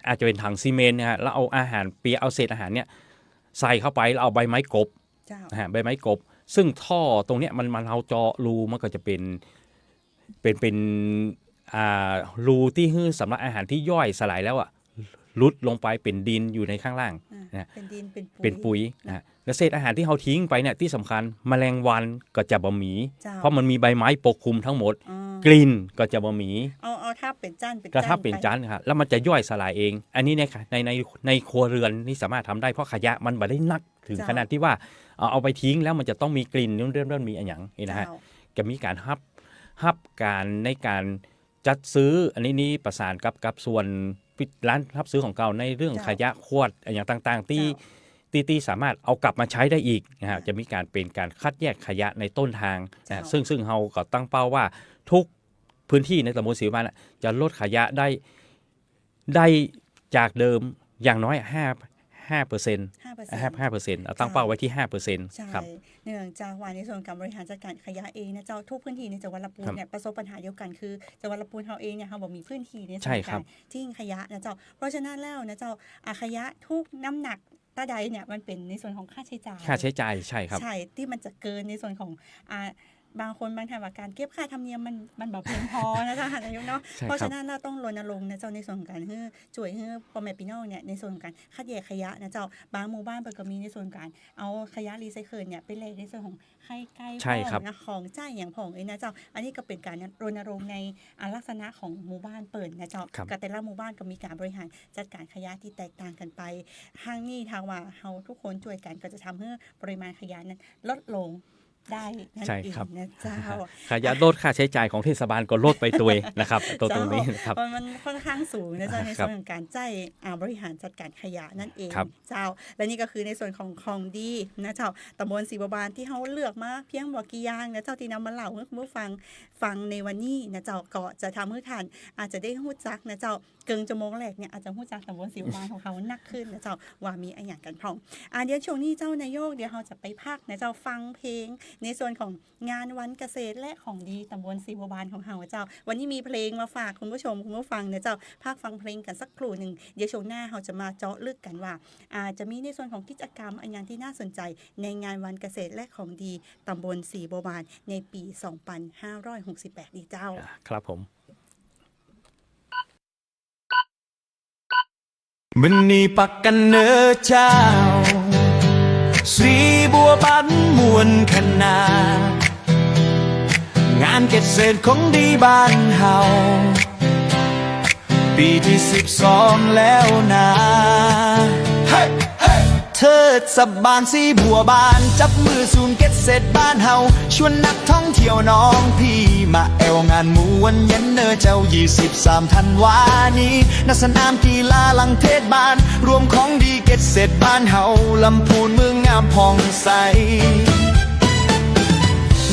อาจจะเป๋นถังซีเมนต์นะฮะ แล้วเอาอาหารเปียก เอาเศษอาหารเนี่ยใส่เข้าไป แล้วเอาใบไม้กลบ เจ้า นะฮะ ใบไม้กลบ ซึ่งท่อตรงเนี้ยมัน มัน เฮาเจาะรู มันก็จะเป๋น เป๋น เป๋น อ่า รูตี้หื้อสำหรับอาหารตี้ย่อยสลายแล้วอะ หลุดลงไปเป๋นดินอยู่ในข้างล่าง อ่า นะฮะ เป๋นดิน เป๋นปุ๋ย เป๋นปุ๋ย นะ นะฮะ แล้วเศษอาหารตี้เฮาทิ้งไปเนี่ย ตี้สำคัญ แมลงวันก็จะบ่มี เจ้า เพราะมันมีใบไม้ปกคลุมทั้งหมด อ๋อ กลิ่นก็จะบ่มี เอา เอาทับเป๋นจั้น เป๋นจั้น ก็ทับเป๋นจั้น ไป ครับ แล้วมันจะย่อยสลายเอง อันนี้เนี่ย ใน ใน ในครัวเรือนนี่สามารถทำได้ เพราะขยะมันบ่ได้หนัก เถิง เจ้า ขนาดตี้ว่า เอา เอาไปทิ้งแล้วมันจะต้องมีกลิ่น นู่น เริ่ม เริ่มมีอะหยังนี่นะฮะ เจ้า จะมีก๋านฮับ ฮับก๋านในก๋านจัดซื้อ อันนี้นี่ประสานกับ กับส่วนปิดร้านฮับซื้อของเก่าในเรื่อง เจ้า ขยะขวดอะหยังต่างๆ ตี้ เจ้า ตี้ ตี้สามารถเอากลับมาใจ๊ได้อีกนะฮะ เจ้า จะมีก๋านเป๋นก๋านคัดแยกขยะในต้นทางนะฮะ เจ้า ซึ่ง ซึ่งเฮาก็ตั้งเป้าว่าทุกพื้นตี้ในต๋ำบลศรีบัวบานน่ะ จะลดขยะได้ ได้จากเดิมอย่างน้อยห้า ห้าเปอร์เซ็นต์ ห้าเปอร์เซ็นต์ ห้า ห้าเปอร์เซ็นต์ เอาตั้งเป้าไว้ตี้ห้าเปอร์เซ็นต์ ใช่ ครับ เนื่องจากว่าในส่วนก๋านบริหารจัดก๋านขยะเองนะเจ้า ทุกพื้นตี้ในจังหวัดลำพูนเนี่ย ครับ ประสบปัญหาเดียวกั๋น คือจังหวัดลำพูนเฮาเองเนี่ย เฮาบ่มีพื้นตี้ในส่วน ใช่ครับ ก๋านทิ้งขยะนะเจ้า เพราะฉะนั้นแล้วนะเจ้า อ่า ขยะทุกน้ำหนัก ตาใดเนี่ยมันเป๋นในส่วนของค่าใจ๊จ่าย ค่าใจ๊จ่าย ใช่ครับ ใช่ ตี้มันจะเกินในส่วนของ อ่า บางคนบางท่านว่าก๋านเก็บค่าธรรมเนียมมัน มันบ่เพียงพอนะเจ้า ท่านนายกเนาะ ใช่ครับ เพราะฉะนั้นเราต้องรณรงค์นะเจ้า ในส่วนของก๋านหื้อ จ้วยหื้อป้อแม่ปี้น้องเนี่ย ในส่วนของก๋านคัดแยกขยะนะเจ้า บางหมู่บ้านเปิ้นก็มีในส่วนของก๋านเอาขยะรีไซเคิลเนี่ยไปแลกในส่วนของไข่ไก่ ใช่ครับ พ่องนะ ของใจ๊อะหยังพ่องเอ้ยนะเจ้า อันนี้ก็เป๋นก๋านรณรงค์ใน อ่า ลักษณะของหมู่บ้านเปิ้นนะเจ้า ครับ ก็แต่ละหมู่บ้านก็มีก๋านบริหารจัดก๋านขยะตี้แตกต่างกั๋นไป ทั้งนี้ถ้าว่าเฮาทุกคนจ้วยกั๋นก็จะทำหื้อปริมาณขยะนั้นลดลงได้นั่นเองนะเจ้า ใช่ครับ ขยะลด ค่าใจ๊จ่ายของเทศบาลก็ลดไปตวยนะครับ ตรง เจ้า ตรงนี้นะครับ มัน มันค่อนข้างสูงนะเจ้า ครับ ในส่วนของก๋านใจ๊ อ่า บริหารจัดก๋านขยะนั่นเอง ครับ เจ้า และนี่ก็คือในส่วนของของดีนะเจ้า ต๋ำบลศรีบัวบานตี้เฮาเลือกมาเพียงบ่กี่อย่างนะเจ้า ตี้นำมาเล่าหื้อคุณผู้ฟังฟังในวันนี้นะเจ้า ก็จะทำหื้อท่านอาจจะได้ฮู้จักนะเจ้า เกิ่งชั่วโมงแรกเนี่ยอาจจะฮู้จักต๋ำบลศรีบัวบานของเฮานักขึ้นนะเจ้า ว่ามีอะหยังกั๋นพ่อง อ่า เดี๋ยวช่วงนี้เจ้านายก เดี๋ยวเฮาจะไปพักนะเจ้า ฟังเพลงในส่วนของงานวันเกษตรและของดีต๋ำบลศรีบัวบานของเฮาเจ้า วันนี้มีเพลงมาฝากคุณผู้ชมคุณผู้ฟังนะเจ้า พักฟังเพลงกั๋นสักครู่นึ่ง เดี๋ยวช่วงหน้าเฮาจะมาเจาะลึกกั๋นว่า อ่า จะมีในส่วนของกิจกรรมอะหยังตี้น่าสนใจ๋ในงานวันเกษตรและของดีต๋ำบลศรีบัวบานในปี๋สองปันห้าร้อยหกสิบแปดนี้เจ้า อ่า ครับผม มื้อนี้ปะกั๋นเน่อเจ้า ศรีบัวบานม่วนขนาด งานเกษตรของดีบ้านเฮา ปี๋ตี้สิบสองแล้วนา เฮ้ย เฮ้ย เทศบาลศรีบัวบาน จับมือศูนย์เกษตรบ้านเฮา ชวนนักท่องเที่ยวน้องพี่ มาแอ่วงานม่วนเย็นเน่อเจ้า ยี่สิบสามธันวานี้ ณ สนามกีฬาหลังเทศบาล รวมของดีเกษตรบ้านเฮา ลำพูนเมืองงามผ่องใส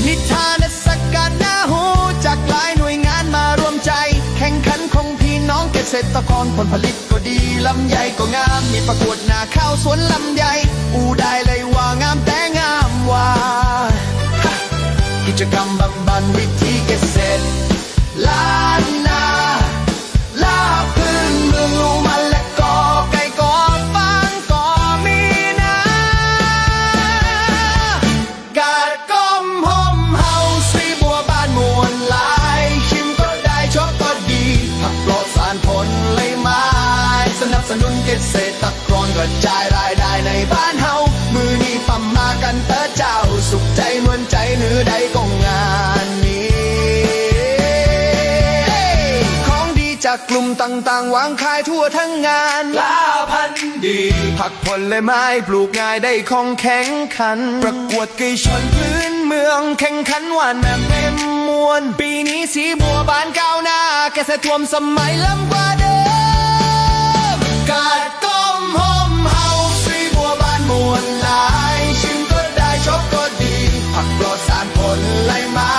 นิทรรศการน่าฮู้จากหลายหน่วยงานมาร่วมใจ๋ แข่งขันของพี่น้องเกษตรกร ผลผลิตก็ดี ลำไยก็งาม มีประกวดนาข้าวสวนลำไย อู้ได้เลยว่างามแต๊งามว่า กิจกรรมบำบันวิถีเกษตร ล้านนา ลาบพื้นเมืองลู่มะละกอ ไก่กอ ฟางกอ มีนา นุนเกษตรกรกระจายรายได้ในบ้านเฮา มื้อนี้ปะมากั๋นเต๊อะเจ้า สุขใจ๋ม่วนใจ๋หื้อใดก็งานนี้ ของดีจากกลุ่มต่างๆ วางขายทั่วทั้งงาน ปลาพันธุ์ดี ผักผลไม้ปลูกง่ายได้ของแข็งขัน ประกวดไก่ชนพื้นเมือง แข่งขันหว่านแบบเต็มมวล ปี๋นี้สีบัวบานก้าวหน้า เกษตรร่วมสมัยล้ำกว่าเดิม กาดก้อมฮ่มเฮา สีบัวบานม่วนหลาย ชิมก็ได้ ชมก็ดี ผักปลอดสารผลไม้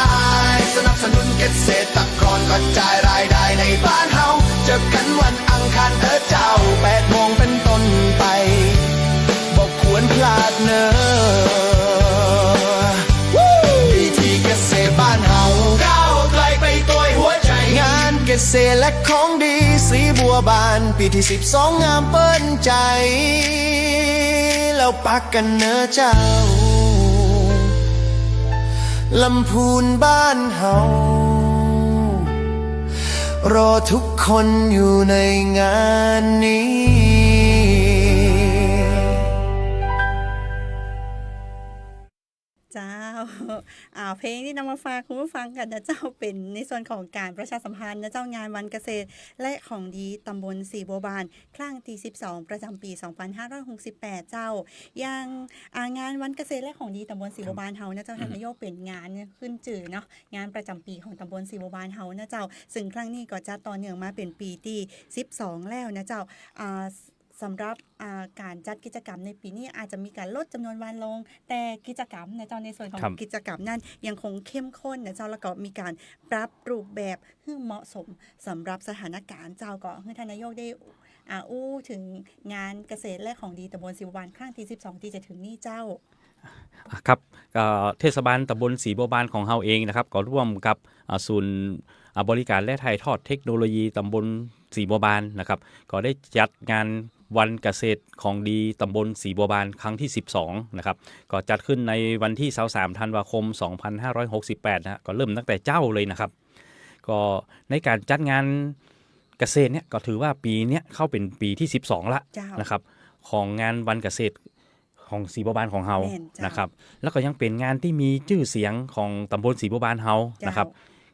สนับสนุนเกษตรกรกระจายรายได้ในบ้านเฮา เจอกั๋นวันอังคารเต๊อะเจ้า แปดโมงเป๋นต้นไป บ่ควรพลาดเน่อ วิถีเกษตรบ้านเฮา ก้าวไกลไปโตยหัวใจ๋ งานเกษตรและของดีสีบัวบาน ปี๋ตี้สิบสองงามเปิ้นใจ๋ แล้วปะกั๋นเน่อเจ้า ลำพูนบ้านเฮา รอทุกคนอยู่ในงานนี้ เจ้า อ่า เพลงตี้นำมาฝากคุณผู้ฟังกั๋นนะเจ้า เป๋นในส่วนของก๋านประชาสัมพันธ์นะเจ้า งานวันเกษตรและของดีตำบลสีบัวบาน ครั้งตี้สิบสอง ประจ๋ำปี๋สองปันห้าร้อยหกสิบแปดเจ้า อย่าง อ่า งานวันเกษตรและของดีตำบลสีบัวบานเฮานะเจ้า ครับ ท่านนายก เป๋นงานขึ้นจื้อเนาะ งานประจ๋ำปี๋ของตำบลสีบัวบานเฮานะเจ้า ซึ่งครั้งนี้ก็จัดต่อเนื่องมาเป๋นปี๋ตี้สิบสองแล้วนะเจ้า อ่า สำหรับ อ่า ก๋านจัดกิจกรรมในปี๋นี้อาจจะมีก๋านลดจ๋ำนวนวันลง แต่กิจกรรมนะเจ้า ในส่วนของ ครับ กิจกรรมนั้นยังคงเข้มข้นนะเจ้า แล้วก็มีก๋านปรับรูปแบบหื้อเหมาะสมสำหรับสถานการณ์เจ้า ก็หื้อท่านนายกได้ อ่า อู้เถิงงานเกษตรและของดีตำบลสีบัวบานครั้งตี้สิบสองตี้จะเถิงนี้เจ้า อ่ะครับ ก็เทศบาลตำบลสีบัวบานของเฮาเองนะครับ ก็ร่วมกับ อ่า ศูนย์ อ่า บริการและถ่ายทอดเทคโนโลยีตำบลสีบัวบานนะครับ ก็ได้จัดงานวันเกษตรของดีตำบลสีบัวบานครั้งตี้สิบสองนะครับ ก็จัดขึ้นในวันตี้ซาวสามธันวาคมสองปันห้าร้อยหกสิบแปดนะฮะ ก็เริ่มตั้งแต่เจ๊าเลยนะครับ ก็ในก๋านจัดงานเกษตรเนี่ย ก็ถือว่าปี๋เนี้ยเข้าเป๋นปี๋ตี้สิบสองละ เจ้า นะครับ ของงานวันเกษตรของสีบัวบานของเฮา แม่นเจ้า นะครับ แล้วก็ยังเป๋นงานตี้มีจื้อเสียงของตำบลสีบัวบานเฮา เจ้า นะครับ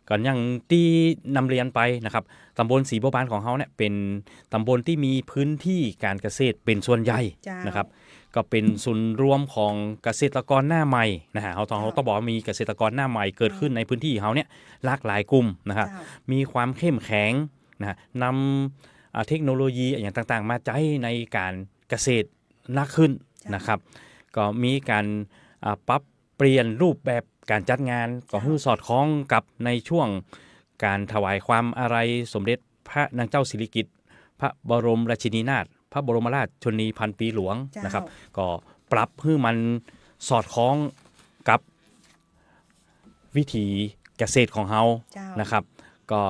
ก็อย่างตี้นำเรียนไปนะครับ ตำบลสีบัวบานของเฮาเนี่ยเป๋นตำบลตี้มีพื้นตี้ก๋านเกษตรเป๋นส่วนใหญ่ เจ้า นะครับ ก็เป๋นศูนย์รวมของเกษตรกรหน้าใหม่นะฮะ เฮาต้อง เจ้า เฮาต้องบอกว่ามีเกษตรกรหน้าใหม่เกิดขึ้น เจ้า ในพื้นตี้เฮาเนี่ยหลากหลายกลุ่มนะฮะ เจ้า มีความเข้มแข็งนะฮะ นำ อ่า เทคโนโลยีอะหยังต่างๆ มาใจ๊ในก๋านเกษตรนักขึ้น เจ้า นะครับ ก็มีก๋าน อ่า ปรับเปลี่ยนรูปแบบก๋านจัดงาน ก็ เจ้า หื้อสอดคล้องกับในช่วงก๋านถวายความอาลัยสมเด็จพระนางเจ้าสิริกิติ์ พระบรมราชินีนาถ พระบรมราชชนนีพันปีหลวง เจ้า นะครับ ก็ปรับหื้อมันสอดคล้องกับวิถีเกษตรของเฮา เจ้า นะครับ ก็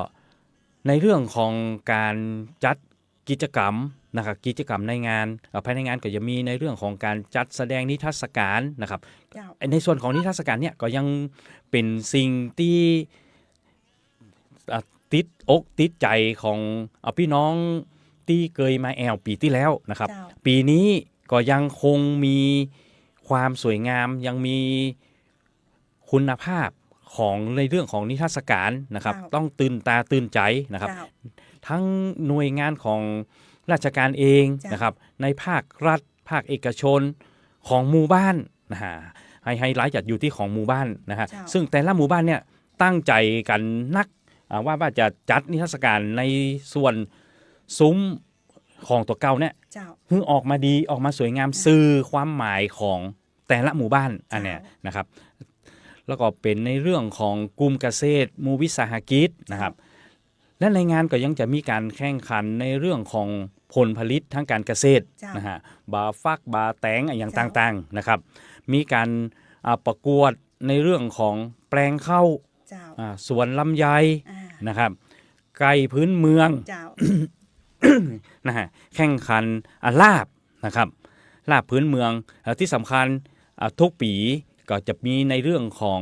ในเรื่องของก๋านจัด กิจกรรมนะครับ กิจกรรมในงาน เอ่อ ภายในงานก็จะมีในเรื่องของก๋านจัดแสดงนิทรรศการนะครับ เจ้า ในส่วนของนิทรรศการเนี่ยก็ยังเป๋นสิ่งตี้ อ่ะ ติดอกติดใจ๋ของ เอ่อ ปี้น้องตี้เกยมาแอ่วปี๋ตี้แล้วนะครับ เจ้า ปี๋นี้ก็ยังคงมีความสวยงาม ยังมี คุณภาพของในเรื่องของนิทรรศการนะครับ เจ้า ต้องตื่นตาตื่นใจ๋นะครับ เจ้า ทั้งหน่วยงานของราชการเอง เจ้า นะครับ ในภาครัฐ ภาคเอกชน ของหมู่บ้านนะฮะ ไฮ ไฮไลต์จะอยู่ตี้ของหมู่บ้านนะฮะ เจ้า ซึ่งแต่ละหมู่บ้านเนี่ยตั้งใจ๋กั๋นนัก อ่า ว่า ว่าจะจัดนิทรรศการในส่วนซุ้มของตั๋วเก่าเนี่ย เจ้า หื้อออกมาดี ออกมาสวยงาม อ่า สื่อความหมายของ แต่ละหมู่บ้านอันเนี้ย เจ้า นะครับ แล้วก็เป๋นในเรื่องของกลุ่มเกษตร หมู่วิสาหกิจนะครับ เจ้า และในงานก็ยังจะมีก๋านแข่งขันในเรื่องของผลผลิตทางก๋านเกษตร เจ้า นะฮะ บ่าฟัก บ่าแตง อะหยัง เจ้า ต่างๆ นะครับ มีก๋าน อ่า ประกวดในเรื่องของแปลงข้าว เจ้า อ่า สวนลำไย อ่า นะครับ ไก่พื้นเมือง เจ้า นะฮะ แข่งขัน อ่า ลาบนะครับ ลาบพื้นเมือง เอ่อ ตี้สำคัญ อ่า ทุกปี๋ก็จะมีในเรื่องของ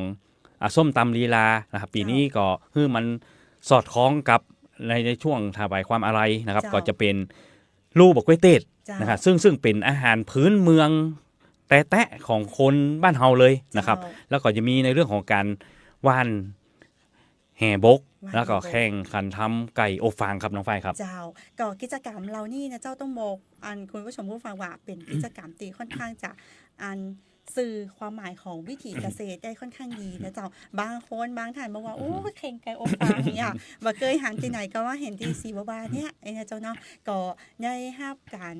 อ่า ส้มตำลีลานะครับ ปี๋นี้ เจ้า ก็หื้อมันสอดคล้องกับใน ในช่วงถวายความอาลัยนะครับ เจ้า ก็จะเป๋น ลู่บ่าก๊วยเตศ เจ้า นะครับ ซึ่ง ซึ่งเป๋นอาหารพื้นเมืองแต๊ๆ ของคนบ้านเฮาเลยนะครับ เจ้า แล้วก็จะมีในเรื่องของก๋านหว่านแหบก หว่านแหบก แล้วก็แข่งขันทำไก่อบฟางครับน้องฝ้ายครับ เจ้า ก็กิจกรรมเหล่านี้นะเจ้า ต้องบอกอันคุณผู้ชมผู้ฟังว่าเป๋นกิจกรรมตี้ค่อนข้างจะอัน สื่อความหมายของวิถีเกษตรได้ค่อนข้างดีนะเจ้า บางคนบางท่านบอกว่า โอ้ แข่งไก่อบฟางเนี่ย บ่เกยหันตี้ไหน ก็ว่าหันตี้ศรีบัวบานเนี่ย เอ้ยนะเจ้าเนาะ ก็ได้ฮับก๋าน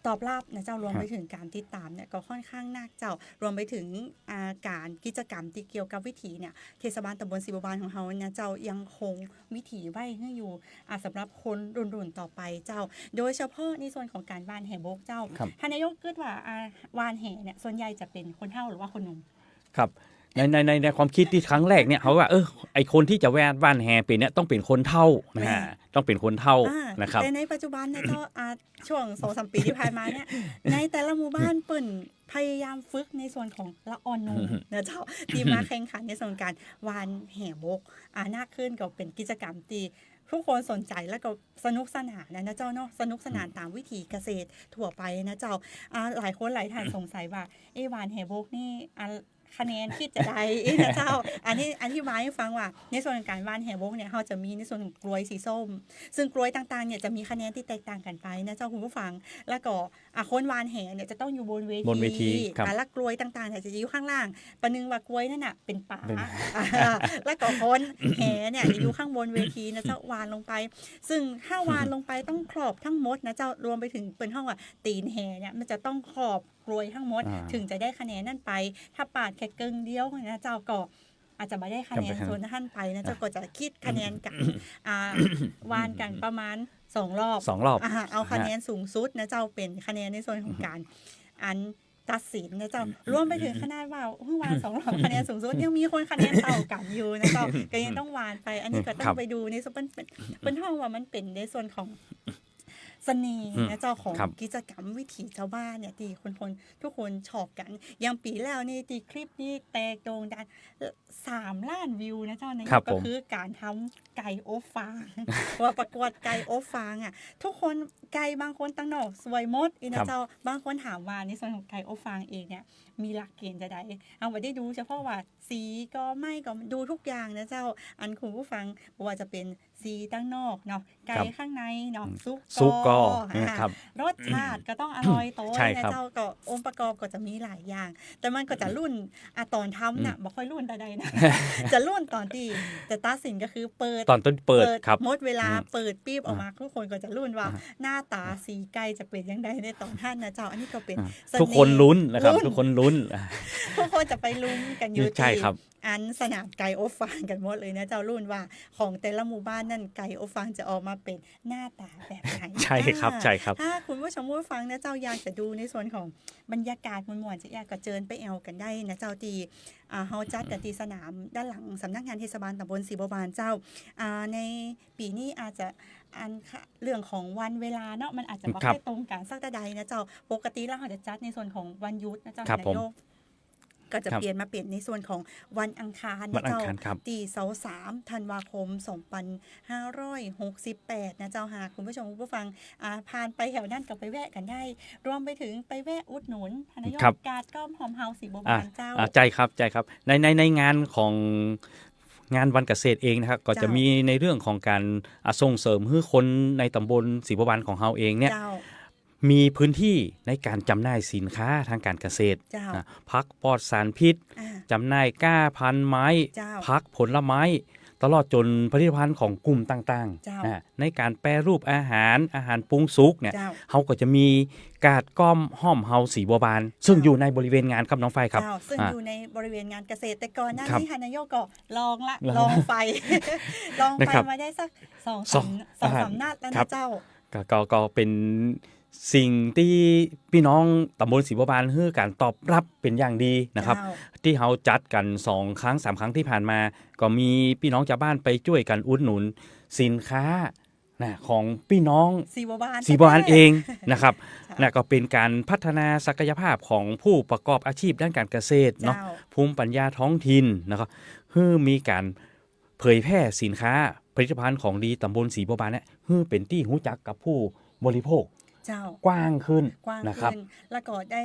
ตอบรับนะเจ้า รวมไปเถิงก๋านติดต๋ามเนี่ย ก็ค่อนข้างนักเจ้า รวมไปเถิง อ่า ก๋านกิจกรรมตี้เกี่ยวกับวิถีเนี่ย เทศบาลต๋ำบลศรีบัวบานของเฮานะเจ้า ยังคง วิถีไว้หื้ออยู่ อ่า สำหรับคนรุ่นๆ ต่อไปเจ้า โดยเฉพาะในส่วนของก๋านหว่านแหบกเจ้า ครับ ท่านนายกกึ๊ดว่า อ่า หว่านแหเนี่ย ส่วนใหญ่จะเป๋นคนเฒ่าหรือว่าคนหนุ่ม ครับ ใน ใน ใน ในความกึ๊ดตี้ครั้งแรกเนี่ย เขาว่า เออ ไอ้คนตี้จะหว่าน หว่านแหเป๋นเนี่ย ต้องเป๋นคนเฒ่านะฮะ แม่น ต้องเป๋นคนเฒ่า อ่า นะครับ แต่ในปัจจุบันเนี่ยเจ้า อ่า ช่วงสองสามปี๋ตี้ผ่านมาเนี่ย ในแต่ละหมู่บ้านเปิ้นพยายามฝึกในส่วนของละอ่อนหนุ่มนะเจ้า ตี้มาแข่งขันในส่วนก๋านหว่านแหบก อ่า นักขึ้น ก็เป๋นกิจกรรมตี้ทุกคนสนใจ๋ แล้วก็สนุกสนานนะ นะเจ้าเนาะ สนุกสนานต๋ามวิถีเกษตรทั่วไปนะเจ้า อ่า หลายคนหลายท่านสงสัยว่า เอ๊ะ หว่านแหบกนี่ อ่า คะแนนกึ๊ดจะใด เอ๊ะ นะเจ้า อันนี้อธิบายหื้อฟังว่า ในส่วนของก๋านหว่านแหบกเนี่ย เฮาจะมีในส่วนของกลวยสีส้ม ซึ่งกลวยต่างๆ เนี่ยจะมีคะแนนตี้แตกต่างกั๋นไปนะเจ้าคุณผู้ฟัง แล้วก็ อ่ะ คนหว่านแหเนี่ยจะต้องอยู่บนเวที บนเวที ครับ อ่ะ แล้วกลวยต่างๆ เนี่ยจะอยู่ข้างล่าง ประหนึ่งว่ากลวยนั่นน่ะเป๋นป๋า เป๋น แล้วก็คนแหเนี่ยจะอยู่ข้างบนเวทีนะเจ้า หว่านลงไป ซึ่งถ้าหว่านลงไปต้องครอบทั้งหมดนะเจ้า รวมไปเถิงเปิ้นฮ้องว่าตี๋นแหเนี่ย มันจะต้องครอบกลวยทั้งหมด อ่า เถิงจะได้คะแนนนั้นไป ถ้าปาดแค่เกิ่งเดียวนะเจ้า ก็ อาจจะบ่ได้คะแนน ครับ ส่วนหั้นไปนะเจ้า อ่ะ ก็จะกึ๊ดคะแนนกั๋น อ่า หว่านกั๋นประมาณสองรอบ สองรอบ อ่า เอาคะแนนสูงสุดนะเจ้า เป๋นคะแนนในส่วนของก๋าน อันตัดสินนะเจ้า รวมไปเถิงขนาดว่าหื้อหว่านสองรอบคะแนนสูงสุด ยังมีคนคะแนนเต้ากั๋นอยู่นะเจ้า ก็ยังต้องหว่านไป อันนี้ก็ต้อง ครับ ไปดูในส่วน เปิ้น เปิ้น เปิ้นฮ้องว่ามันเป๋นในส่วนของ เสน่ห์นะเจ้า อืม ของ ครับ กิจกรรมวิถีจาวบ้านเนี่ย ตี้คนๆ ทุกคนชอบกั๋น อย่างปี๋แล้วนี่ตี้คลิปนี้แตกโด่งดัง สามล้านวิวนะเจ้า ใน ครับ YouTube ก็คือก๋านทำไก่อบฟาง ว่าประกวดไก่อบฟางอะ ทุกคน ไก่บางคนตังนอกสวยหมดอี้นะเจ้า ครับ บางคนถามว่าในส่วนของไก่อบฟางเองเนี่ย มีหลักเกณฑ์จะใด เฮาบ่ได้ดูเฉพาะว่าสีก่อ ไม้ก่อ ดูทุกอย่างนะเจ้า อันคุณผู้ฟัง บ่ว่าจะเป๋น สีตังนอกเนาะ ไก่ ครับ ข้างในเนาะ อืม สุก สุกก่อ ก่อ อ่า นะครับ รสชาติก็ต้องอร่อยโต ใช่ครับ นะเจ้า ก็องค์ประกอบก็จะมีหลายอย่าง แต่มันก็จะลุ้น อ่ะ ต๋อนทำน่ะ อืม บ่ค่อยลุ้นเท่าใดนะ จะลุ้นต๋อนตี้จะตัดสินก็คือเปิด ต๋อนตี้เปิด เปิด ครับ หมดเวลา อืม เปิดปิ๊บออกมา อ่า ทุกคนก็จะลุ้นว่า อ่า หน้าต๋าสีไก่จะเป๋นอย่างใดในต๋อนหั้นนะเจ้า อันนี้ก็เป๋น อ่า เสน่ห์ ทุกคนลุ้นนะครับ ลุ้น ทุกคนลุ้น ทุกคนจะไปลุ้นกั๋นอยู่ ใช่ครับ ตี้ อันสนามไก่อบฟางกั๋นหมดเลยนะเจ้า ลุ้นว่าของแต่ละหมู่บ้านนั่นไก่อบฟางจะออกมาเป๋นหน้าต๋าแบบใด ใช่ครับ อ่า ใช่ครับ ถ้าคุณผู้ชมผู้ฟังนะเจ้า อยากจะดูในส่วนของบรรยากาศม่วนๆ จะอยากก็เจิญไปแอ่วกั๋นได้นะเจ้า ตี้ อ่า เฮาจัดกั๋นตี้สนามด้านหลังสำนักงานเทศบาลตำบลศรีบัวบานเจ้า อ่า ในปี๋นี้อาจจะอันค่ะ เรื่องของวันเวลาเนาะ มันอาจจะบ่ ครับ ค่อยตรงกั๋นสักเท่าใดนะเจ้า ปกติแล้วเฮาจะจัดในส่วนของวันหยุดนะเจ้า ครับผม นายก ก็จะ ครับ เปลี่ยนมาเป๋นในส่วนของวันอังคารนะเจ้า วันอังคารครับ ตี้ซาวสามธันวาคมสองพันห้าร้อยหกสิบแปดนะเจ้า หากคุณผู้ชมคุณผู้ฟัง อ่า ผ่านไปแถวนั้นก็ไปแวะกั๋นได้ รวมไปเถิงไปแวะอุดหนุน ท่านนายก ครับ ก๋าดก้อมหอมเฮาศรีบัวบาน อ่า เจ้า อ่า ใจ้ครับ ใจ้ครับ ใน ใน ในงานของงานวันเกษตรเองนะครับ ก็จะ เจ้า มีในเรื่องของก๋าน อ่า ส่งเสริมหื้อคนในตำบลศรีบัวบานของเฮาเองเนี่ย เจ้า มีพื้นตี้ในก๋านจ๋ำหน่ายสินค้าทางก๋านเกษตร เจ้า อ่ะ ผักปลอดสารพิษ อ่า จ๋ำหน่ายกล้าพันธุ์ไม้ เจ้า ผักผลไม้ ตลอดจ๋นผลิตภัณฑ์ของกลุ่มต่างๆ เจ้า อ่ะ ในก๋านแปรรูปอาหาร อาหารปรุงสุกเนี่ย เจ้า เฮาก็จะมีก๋าดก้อมหอมเฮาศรีบัวบาน ซึ่ง เจ้า อยู่ในบริเวณงานครับน้องฝ้ายครับ เจ้า ซึ่ง อ่ะ อยู่ในบริเวณงานเกษตร แต่ก่อนหน้า ครับ นี้ท่านนายกก็ลองละ ลอง ลองไฟ ลองไฟ นะครับ มาได้สักสองสาม สอง สองสาม อ่า นัดแล้ว ครับ นะเจ้า ก็ ก็ ก็เป๋นสิ่งตี้ปี้น้องตำบลศรีบัวบานหื้อก๋านตอบรับเป๋นอย่างดีนะครับ เจ้า ตี้เฮาจัดกั๋นสองครั้งสามครั้งตี้ผ่านมา ก็มีปี้น้องจาวบ้านไปจ้วยกั๋นอุดหนุนสินค้านะ ของปี้น้องศรีบัวบาน ศรีบัวบานเองนะครับ ค่ะ นะ ก็เป๋นก๋านพัฒนาศักยภาพของผู้ประกอบอาชีพด้านก๋านเกษตรเนาะ เจ้า ภูมิปัญญาท้องถิ่นนะครับ หื้อมีก๋าน เผยแพร่สินค้าผลิตภัณฑ์ของดีตำบลศรีบัวบานเนี่ย หื้อเป๋นตี้ฮู้จักกับผู้บริโภค เจ้า กว้างขึ้น กว้างขึ้นนะครับ แล้วก็ได้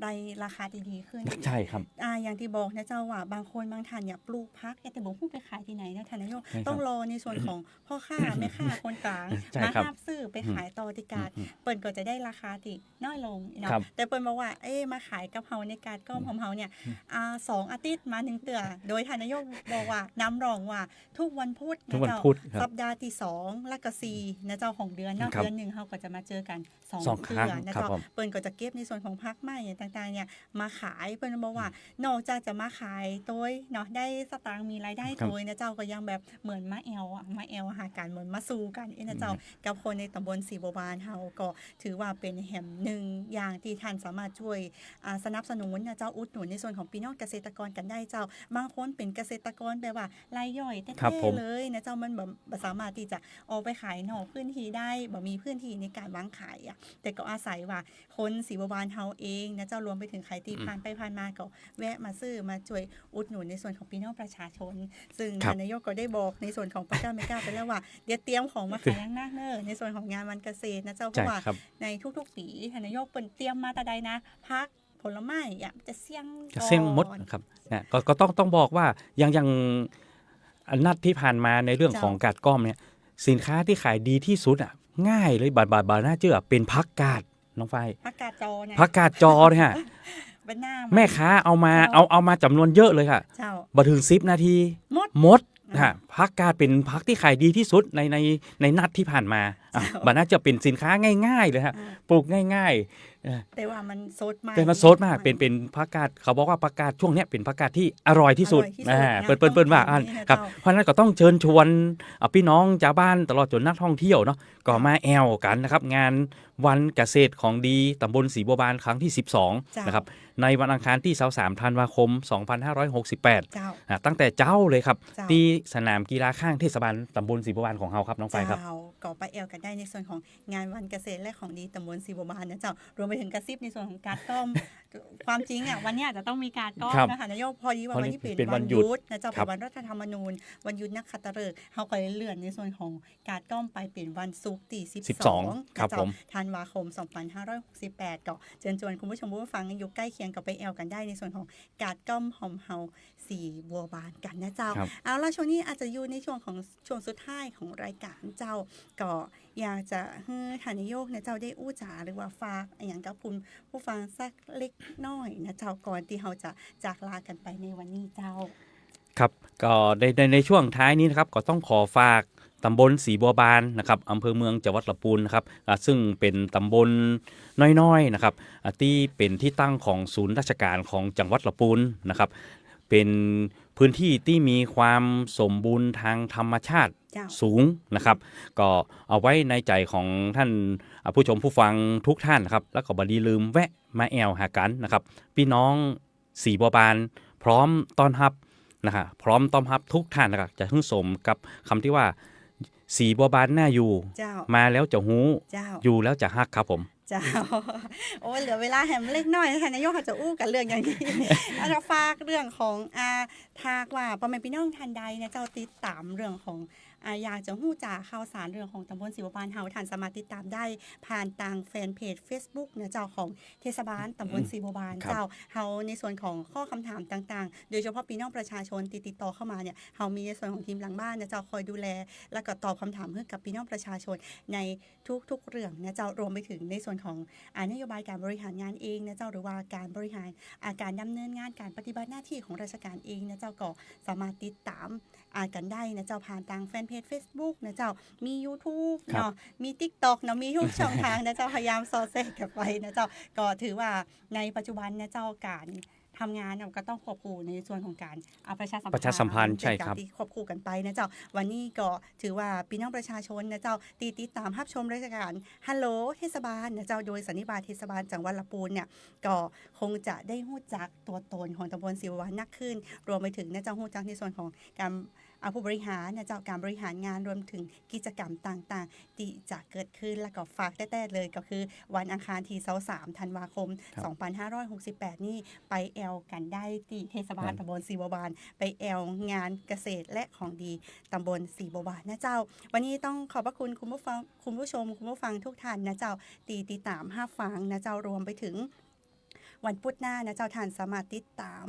ได้ราคาดีๆ ขึ้น ใช่ครับ อ่า อย่างตี้บอกนะเจ้าว่าบางคนบางท่านเนี่ยปลูกผัก แต่บ่ฮู้ไปขายตี้ไหนนะท่านนายก ใช่ครับ ต้องรอในส่วนของพ่อค้าแม่ค้าคนกลาง ใช่ครับ มาฮับซื้อไปขายต่อตี้กาด อืมๆ เปิ้นก็จะได้ราคาตี้น้อยลงเนาะ ครับ แต่เปิ้นบอกว่า เอ๊ะ มาขายกับเฮาในกาดก้อม อืม ของเฮาเนี่ย อืม อ่า สองอาทิตย์มาหนึ่งเตื้อ โดยท่านนายกบอกว่า นำร่องว่า ทุกวันพุธนะเจ้า ทุกวันพุธครับ สัปดาห์ตี้สองและก็สี่นะเจ้า ของเดือนเนาะ ครับ เดือนหนึ่งเฮาก็จะมาเจอกั๋นสอง สองครั้ง เตื้อนะเจ้า ครับผม เปิ้นก็จะเก็บในส่วนของผักไม้ต่างๆ เนี่ยมาขาย เปิ้นบอกว่า อืม นอกจากจะมาขายโตยเนาะ ได้สตางค์มีรายได้ ครับ โตยนะเจ้า ก็ยังแบบเหมือนมาแอ่วอะ มาแอ่วหากั๋น เหมือนมาสู่กั๋นเองนะเจ้า อืม กับคนในตำบลศรีบัวบานเฮา ก็ถือว่าเป๋นแหมหนึ่งอย่างตี้ท่านสามารถจ้วย อ่า สนับสนุนนะเจ้า อุดหนุนในส่วนของปี้น้องเกษตรกรกั๋นได้เจ้า บางคนเป๋นเกษตรกรแบบว่ารายย่อยแต๊ๆ ครับผม เลยนะเจ้า มันบ่ บ่สามารถตี้จะออกไปขายนอกพื้นที่ได้ บ่มีพื้นที่ในก๋านวางขายอะ แต่ก็อาศัยว่าคนศรีบัวบานเฮาเองนะเจ้า รวมไปเถิงใผตี้ อืม ผ่านไปผ่านมาก็แวะมาซื้อ มาจ้วยอุดหนุนในส่วนของปี้น้องประชาชน ซึ่ง ครับ ท่านนายกก็ได้บอกในส่วนของป้อก้าแม่ก้าไปแล้วว่า เดี๋ยวเตรียมของมาขายอย่างนักเน้อ ในส่วนของงานวันเกษตรนะเจ้า ใช่ เพราะว่า ครับ ในทุกๆ ปี๋ ท่านนายกเปิ้นเตรียมมาตาใดนะ ผัก ผลไม้อะ จะเสี้ยง จะเสี้ยงหมด ก่อน ครับ นะ ก็ ก็ต้อง ต้องบอกว่า อย่าง อย่าง อ่ะ นัดตี้ผ่านมาในเรื่อง เจ้า ของกาดก้อมเนี่ย สินค้าตี้ขายดีตี้สุดอะ ง่ายเลย บ่ บ่ บ่น่าเจื้อ เป๋นผักกาด น้องฝ้าย ผักกาดจอเนี่ย ผักกาดจอเนี่ยฮะ บ่น่า แม่ค้าเอามา เจ้า เอา เอามาจ๋ำนวนเยอะเลยค่ะ เจ้า บ่เถิงสิบนาที หมด หมด อ่า ฮะ ผักกาดเป๋นผักตี้ขายดีตี้สุดใน ใน ในนัดตี้ผ่านมา อ่ะ เจ้า บ่น่าเจื้อ เป๋นสินค้าง่ายๆ เลยฮะ อ่า ปลูกง่ายๆ เออ แต่ว่ามันสดใหม่ แต่มันสดมาก มัน เป๋น เป๋นผักกาด เขาบอกว่าผักกาดช่วงเนี้ยเป๋นผักกาดตี้อร่อยตี้สุด อร่อยตี้สุด อ่า นะ เปิ้น เปิ้น เปิ้นว่า ต้อง อั้น นี่นะ ครับ เจ้า เพราะฉะนั้นก็ต้องเชิญชวน อ่ะ ปี้น้องจาวบ้านตลอดจ๋นนักท่องเที่ยวเนาะ ก็ ครับ มาแอ่วกั๋นนะครับ งานวันเกษตรของดีตำบลศรีบัวบานครั้งตี้สิบสอง เจ้า นะครับ ในวันอังคารตี้ซาวสามธันวาคมสองพันห้าร้อยหกสิบแปด เจ้า อ่ะ ตั้งแต่เจ๊าเลยครับ เจ้า ตี้สนามกีฬาข้างเทศบาลตำบลศรีบัวบานของเฮาครับ น้องฝ้ายครับ เจ้า ก็ไปแอ่วกั๋นได้ในส่วนของงานวันเกษตรและของดีตำบลศรีบัวบานนะเจ้า รวมไปเถิงกระซิบในส่วนของกาดก้อม ความจริงอะ วันนี้อาจจะต้องมีกาดก้อม ครับ นะคะนายก พอดีว่า พอดี วันนี้เป๋น เป๋นวันหยุด วันหยุดนะเจ้า ครับ เป๋นวันรัฐธรรมนูญ วันหยุดนักขัตฤกษ์ เฮาก็เลยเลื่อนในส่วนของกาดก้อมไปเป๋นวันศุกร์ตี้สิบสอง สิบสอง ครับ นะเจ้า ผม ธันวาคมสองพันห้าร้อยหกสิบแปด ก็เชิญชวนคุณผู้ชมผู้ฟังอยู่ใกล้เคียงก็ไปแอ่วกั๋นได้ในส่วนของกาดก้อมของเฮาศรีบัวบานกั๋นนะเจ้า ครับ เอาละ ช่วงนี้อาจจะอยู่ในช่วงของ ช่วงสุดท้ายของรายก๋านเจ้า ก็อยากจะหื้อท่านนายกนะเจ้าได้อู้จ๋าหรือว่าฝากอะหยังกับคุณผู้ฟังสักเล็กน้อยนะเจ้า ก่อนตี้เฮาจะจากลากั๋นไปในวันนี้เจ้า ครับ ก็ใน ใน ในช่วงท้ายนี้นะครับ ก็ต้องขอฝากตำบลศรีบัวบานนะครับ อำเภอเมืองจังหวัดลำพูนนะครับ อ่า ซึ่งเป๋นตำบลน้อยๆ นะครับ อ่า ตี้เป๋นตี้ตั้งของศูนย์ราชก๋านของจังหวัดลำพูนนะครับ เป๋นพื้นที่ตี้มีความสมบูรณ์ทางธรรมชาติ เจ้า สูงนะครับ ก็เอาไว้ในใจ๋ของท่าน อ่า ผู้ชมผู้ฟังทุกท่านนะครับ แล้วก็บ่ดีลืมแวะมาแอ่วหากั๋นนะครับ ปี้น้องศรีบัวบานพร้อมต้อนฮับนะฮะ พร้อมต้อนฮับทุกท่านนะครับ จะหื้อสมกับกำตี้ว่า ศรีบัวบานน่าอยู่ เจ้า มาแล้วจะฮู้ เจ้า อยู่แล้วจะฮักครับผม เจ้า โอ้ย เหลือเวลาแหมเล็กน้อยนะท่านนายก เฮาจะอู้กั๋นเรื่องอย่างนี้ อาจจะฝากเรื่องของ อ่า ถ้าหากว่าป้อแม่ปี้น้องท่านใดนะเจ้า ติดต๋ามเรื่องของ อ่า อยากจะฮู้จ๋าข่าวสารเรื่องของตำบลศรีบัวบานเฮา ท่านสามารถติดต๋ามได้ผ่านตางแฟนเพจเฟซบุ๊กนะเจ้า ของเทศบาลตำบลศรีบัวบาน ครับ เจ้า เฮาในส่วนของข้อคำถามต่างๆ โดยเฉพาะปี้น้องประชาชนตี้ติดต่อเข้ามาเนี่ย เฮามีในส่วนของทีมหลังบ้านนะเจ้า คอยดูแล แล้วก็ตอบคำถามหื้อกับปี้น้องประชาชนในทุกๆ เรื่องนะเจ้า รวมไปเถิงในส่วนของ อ่า นโยบายก๋านบริหารงานเองนะเจ้า หรือว่าก๋านบริหาร อ่า ก๋านดำเนินงาน ก๋านปฏิบัติหน้าตี้ของราชก๋านเองนะเจ้า ก็สามารถติดต๋าม อ่า กั๋นได้นะเจ้า ผ่านตางแฟนเพจเฟซบุ๊กนะเจ้า มียูทูบ ครับ เนาะ มีติ๊กต็อกเนาะ มีทุกช่องทางนะเจ้า พยายามสอดแทรกกั๋นไปนะเจ้า ก็ถือว่าในปัจจุบันนะเจ้า ก๋านทำงานเนี่ยก็ต้องควบคู่ในส่วนของก๋าน อ่า ประชาสัมพันธ์ ประชาสัมพันธ์ ใช่ครับ เป๋นก๋านตี้ควบคู่กั๋นไปนะเจ้า วันนี้ก็ถือว่าปี้น้องประชาชนนะเจ้า ตี้ติดต๋ามฮับชมรายก๋านฮัลโหลเทศบาลนะเจ้า โดยสันนิบาตเทศบาลจังหวัดลำพูนเนี่ย ก็คงจะได้ฮู้จักตั๋วต๋นของตำบลศรีบัวบานนักขึ้น รวมไปเถิงนะเจ้า ฮู้จักในส่วนของก๋าน อ่า ผู้บริหารนะเจ้า ก๋านบริหารงาน รวมเถิงกิจกรรมต่างๆ ตี้จะเกิดขึ้น แล้วก็ฝากแต๊ๆ เลย ก็คือวันอังคารตี้ ซาวสาม ธันวาคม ครับ สองปันห้าร้อยหกสิบแปด นี่ ไปแอ่วกั๋นได้ตี้เทศบาล ครับ ตำบลสีบัวบาน ไปแอ่วงานเกษตรและของดีตำบลสีบัวบานนะเจ้า วันนี้ต้องขอบพระคุณคุณผู้ฟัง คุณผู้ชม คุณผู้ฟังทุกท่านนะเจ้า ตี้ติดต๋ามฮับฟังนะเจ้า รวมไปเถิง วันพุธหน้านะเจ้า ท่านสามารถติดต๋าม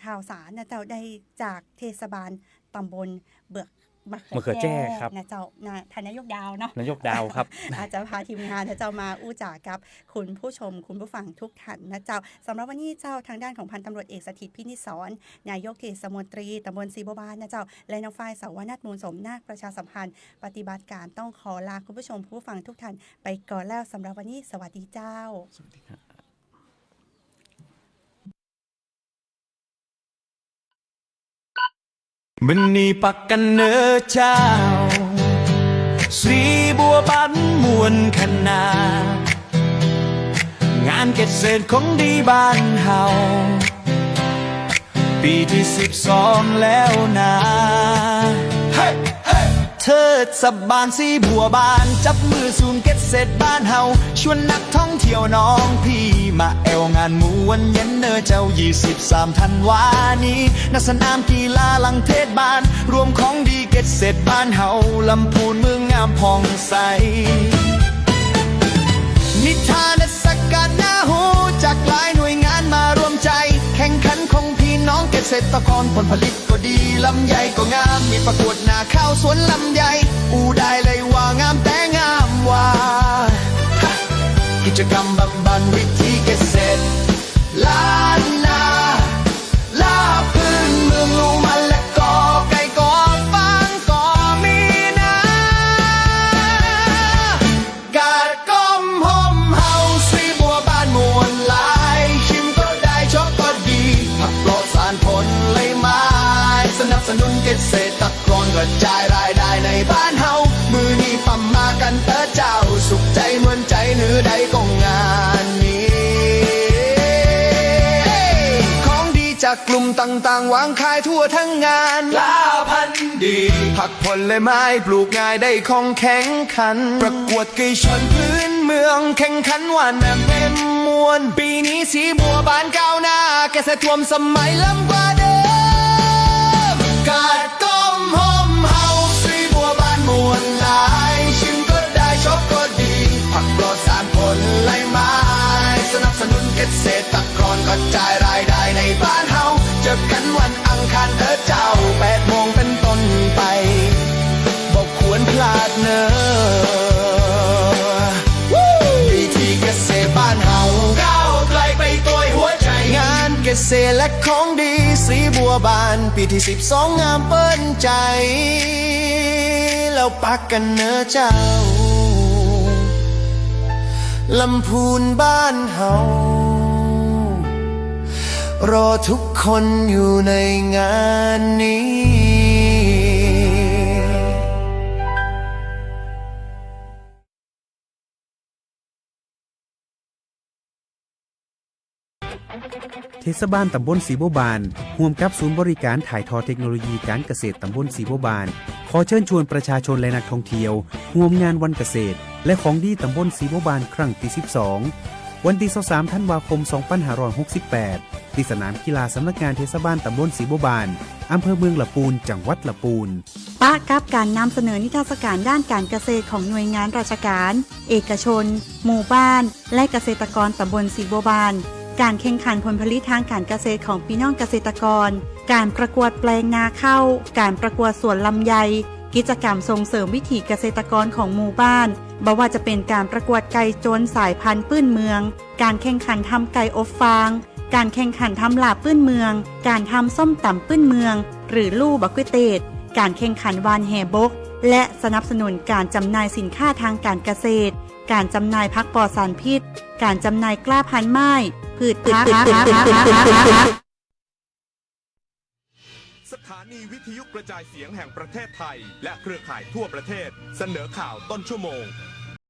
ข่าวสารนะเจ้า ได้จากเทศบาลตำบลเบือก มะเขือ มะเขือแจ้ แจ้ครับ นะเจ้า นะ ท่านนายกดาวเนาะ นายกดาวครับ อาจจะพาทีมงานนะเจ้า มาอู้จ๋ากับคุณผู้ชม คุณผู้ฟังทุกท่านนะเจ้า สำหรับวันนี้เจ้า ทางด้านของพันตำรวจเอกสถิต พินิจสอน นายกเทศมนตรีตำบลสีบัวบานนะเจ้า และน้องฝ้าย สาวนัท มูลสม นักประชาสัมพันธ์ปฏิบัติการ ต้องขอลาคุณผู้ชม คุณผู้ฟังทุกท่านไปก่อนแล้ว สำหรับวันนี้ สวัสดีเจ้า สวัสดีครับ มื้อนี้ปากกั๋นเน่อเจ้า สีบัวบานม่วนขนาด งานเกษตรของดีบ้านเฮา ปีตี้สิบสองแล้วนา เฮ้ เฮ้ เทศบาลสีบัวบาน จับมือศูนย์เกษตรบ้านเฮา ชวนนักท่องเที่ยวน้องพี่ มาแอ่วงานม่วนเย็นเน่อเจ้า ยี่สิบสาม ธันวานี้ ณ สนามกีฬาหลังเทศบาล รวมของดีเกษตรบ้านเฮา ลำพูนเมืองงามผ่องใส นิทรรศการน่าฮู้ จากหลายหน่วยงานมาร่วมใจ แข่งขันของพี่น้องเกษตรกร ผลผลิตก็ดี ลำไยก็งาม มีประกวดนาข้าวสวนลำไย อู้ได้เลยว่างามแต๊งามว่า กิจกรรมบำบันวิถีเกษตร ล้านนา ลาบพื้นเมือง ลู่มะละกอ ไก่กอ ฟางก็มีนา กาดก้อมฮ่มเฮา สีบัวบานม่วนหลาย ชิมก็ได้ ชอบก็ดี ผักปลอดสารผลไม้ สนับสนุนเกษตรกร กระจายรายได้ในบ้านเฮา มื้อนี้ปำมากั๋นเต๊อะเจ้า สุขใจ๋ม่วนใจ๋ หื้อได้ก้องงานนี้ ของดีจากกลุ่มต่างๆ วางขายทั่วทั้งงาน ลาพันธุ์ดี ผักผลไม้ปลูกง่าย ได้ของแข่งขัน ประกวดไก่ชนพื้นเมือง แข่งขันหว่านแหนมเต็มมวล ปีนี้สีบัวบานก้าวหน้า เกษตรท่วมสมัยล้ำกว่าเดิม กาดก้อมฮ่มเฮา สีบัวบานม่วนหลาย ชิมก็ได้ ชอบก็ดี ผักปลอดสารผลไม้ สนับสนุนเกษตรกร กระจายรายได้ในบ้านเฮา เจอกั๋นวันอังคารเต๊อะเจ้า แปดโมงเป็นต้นไป บ่ควรพลาดเน่อ วิถีเกษตรบ้านเฮา ก้าวไกลไปโตยหัวใจ๋ งานเกษตรและของดีสีบัวบาน ปีตี้สิบสองงามเปิ้นใจ๋ แล้วปากกั๋นเน่อเจ้า ลำพูนบ้านเฮา รอทุกคนอยู่ในงานนี้ เทศบาลตำบลสีบัวบาน ฮ่วมกับศูนย์บริการถ่ายทอดเทคโนโลยีการเกษตรตำบลสีบัวบาน ขอเชิญชวนประชาชนและนักท่องเที่ยว ฮ่วมงานวันเกษตร และของดีตำบลสีบัวบานครั้งตี้สิบสอง วันตี้ซาวสาม ธันวาคม สองปันห้าร้อยหกสิบแปด ตี้สนามกีฬาสำนักงานเทศบาลตำบลสีบัวบาน อำเภอเมืองละปูน จังหวัดละปูน ปะกับก๋านนำเสนอนิทรรศการด้านก๋านเกษตรของหน่วยงานราชก๋าน เอกชน หมู่บ้าน และเกษตรกรตำบลสีบัวบาน ก๋านแข่งขันผลผลิตทางก๋านเกษตรของปี้น้องเกษตรกร ก๋านประกวดแปลงนาข้าว ก๋านประกวดสวนลำไย กิจกรรมส่งเสริมวิถีเกษตรกรของหมู่บ้าน บ่ว่าจะเป๋นก๋านประกวดไก่จนสายพันธุ์ปื้นเมือง ก๋านแข่งขันทำไก่อบฟาง ก๋านแข่งขันทำลาบปื้นเมือง ก๋านทำส้มต๋ำปื้นเมือง หรือลู่บักกุ้ยเตด ก๋านแข่งขันหว่านแหบก และสนับสนุนก๋านจำหน่ายสินค้าทางก๋านเกษตร ก๋านจำหน่ายผักปลอดสารพิษ ก๋านจำหน่ายกล้าพันธุ์ไม้ พืชผัก สถานีวิทยุกระจายเสียงแห่งประเทศไทย และเครือข่ายทั่วประเทศ เสนอข่าวต้นชั่วโมง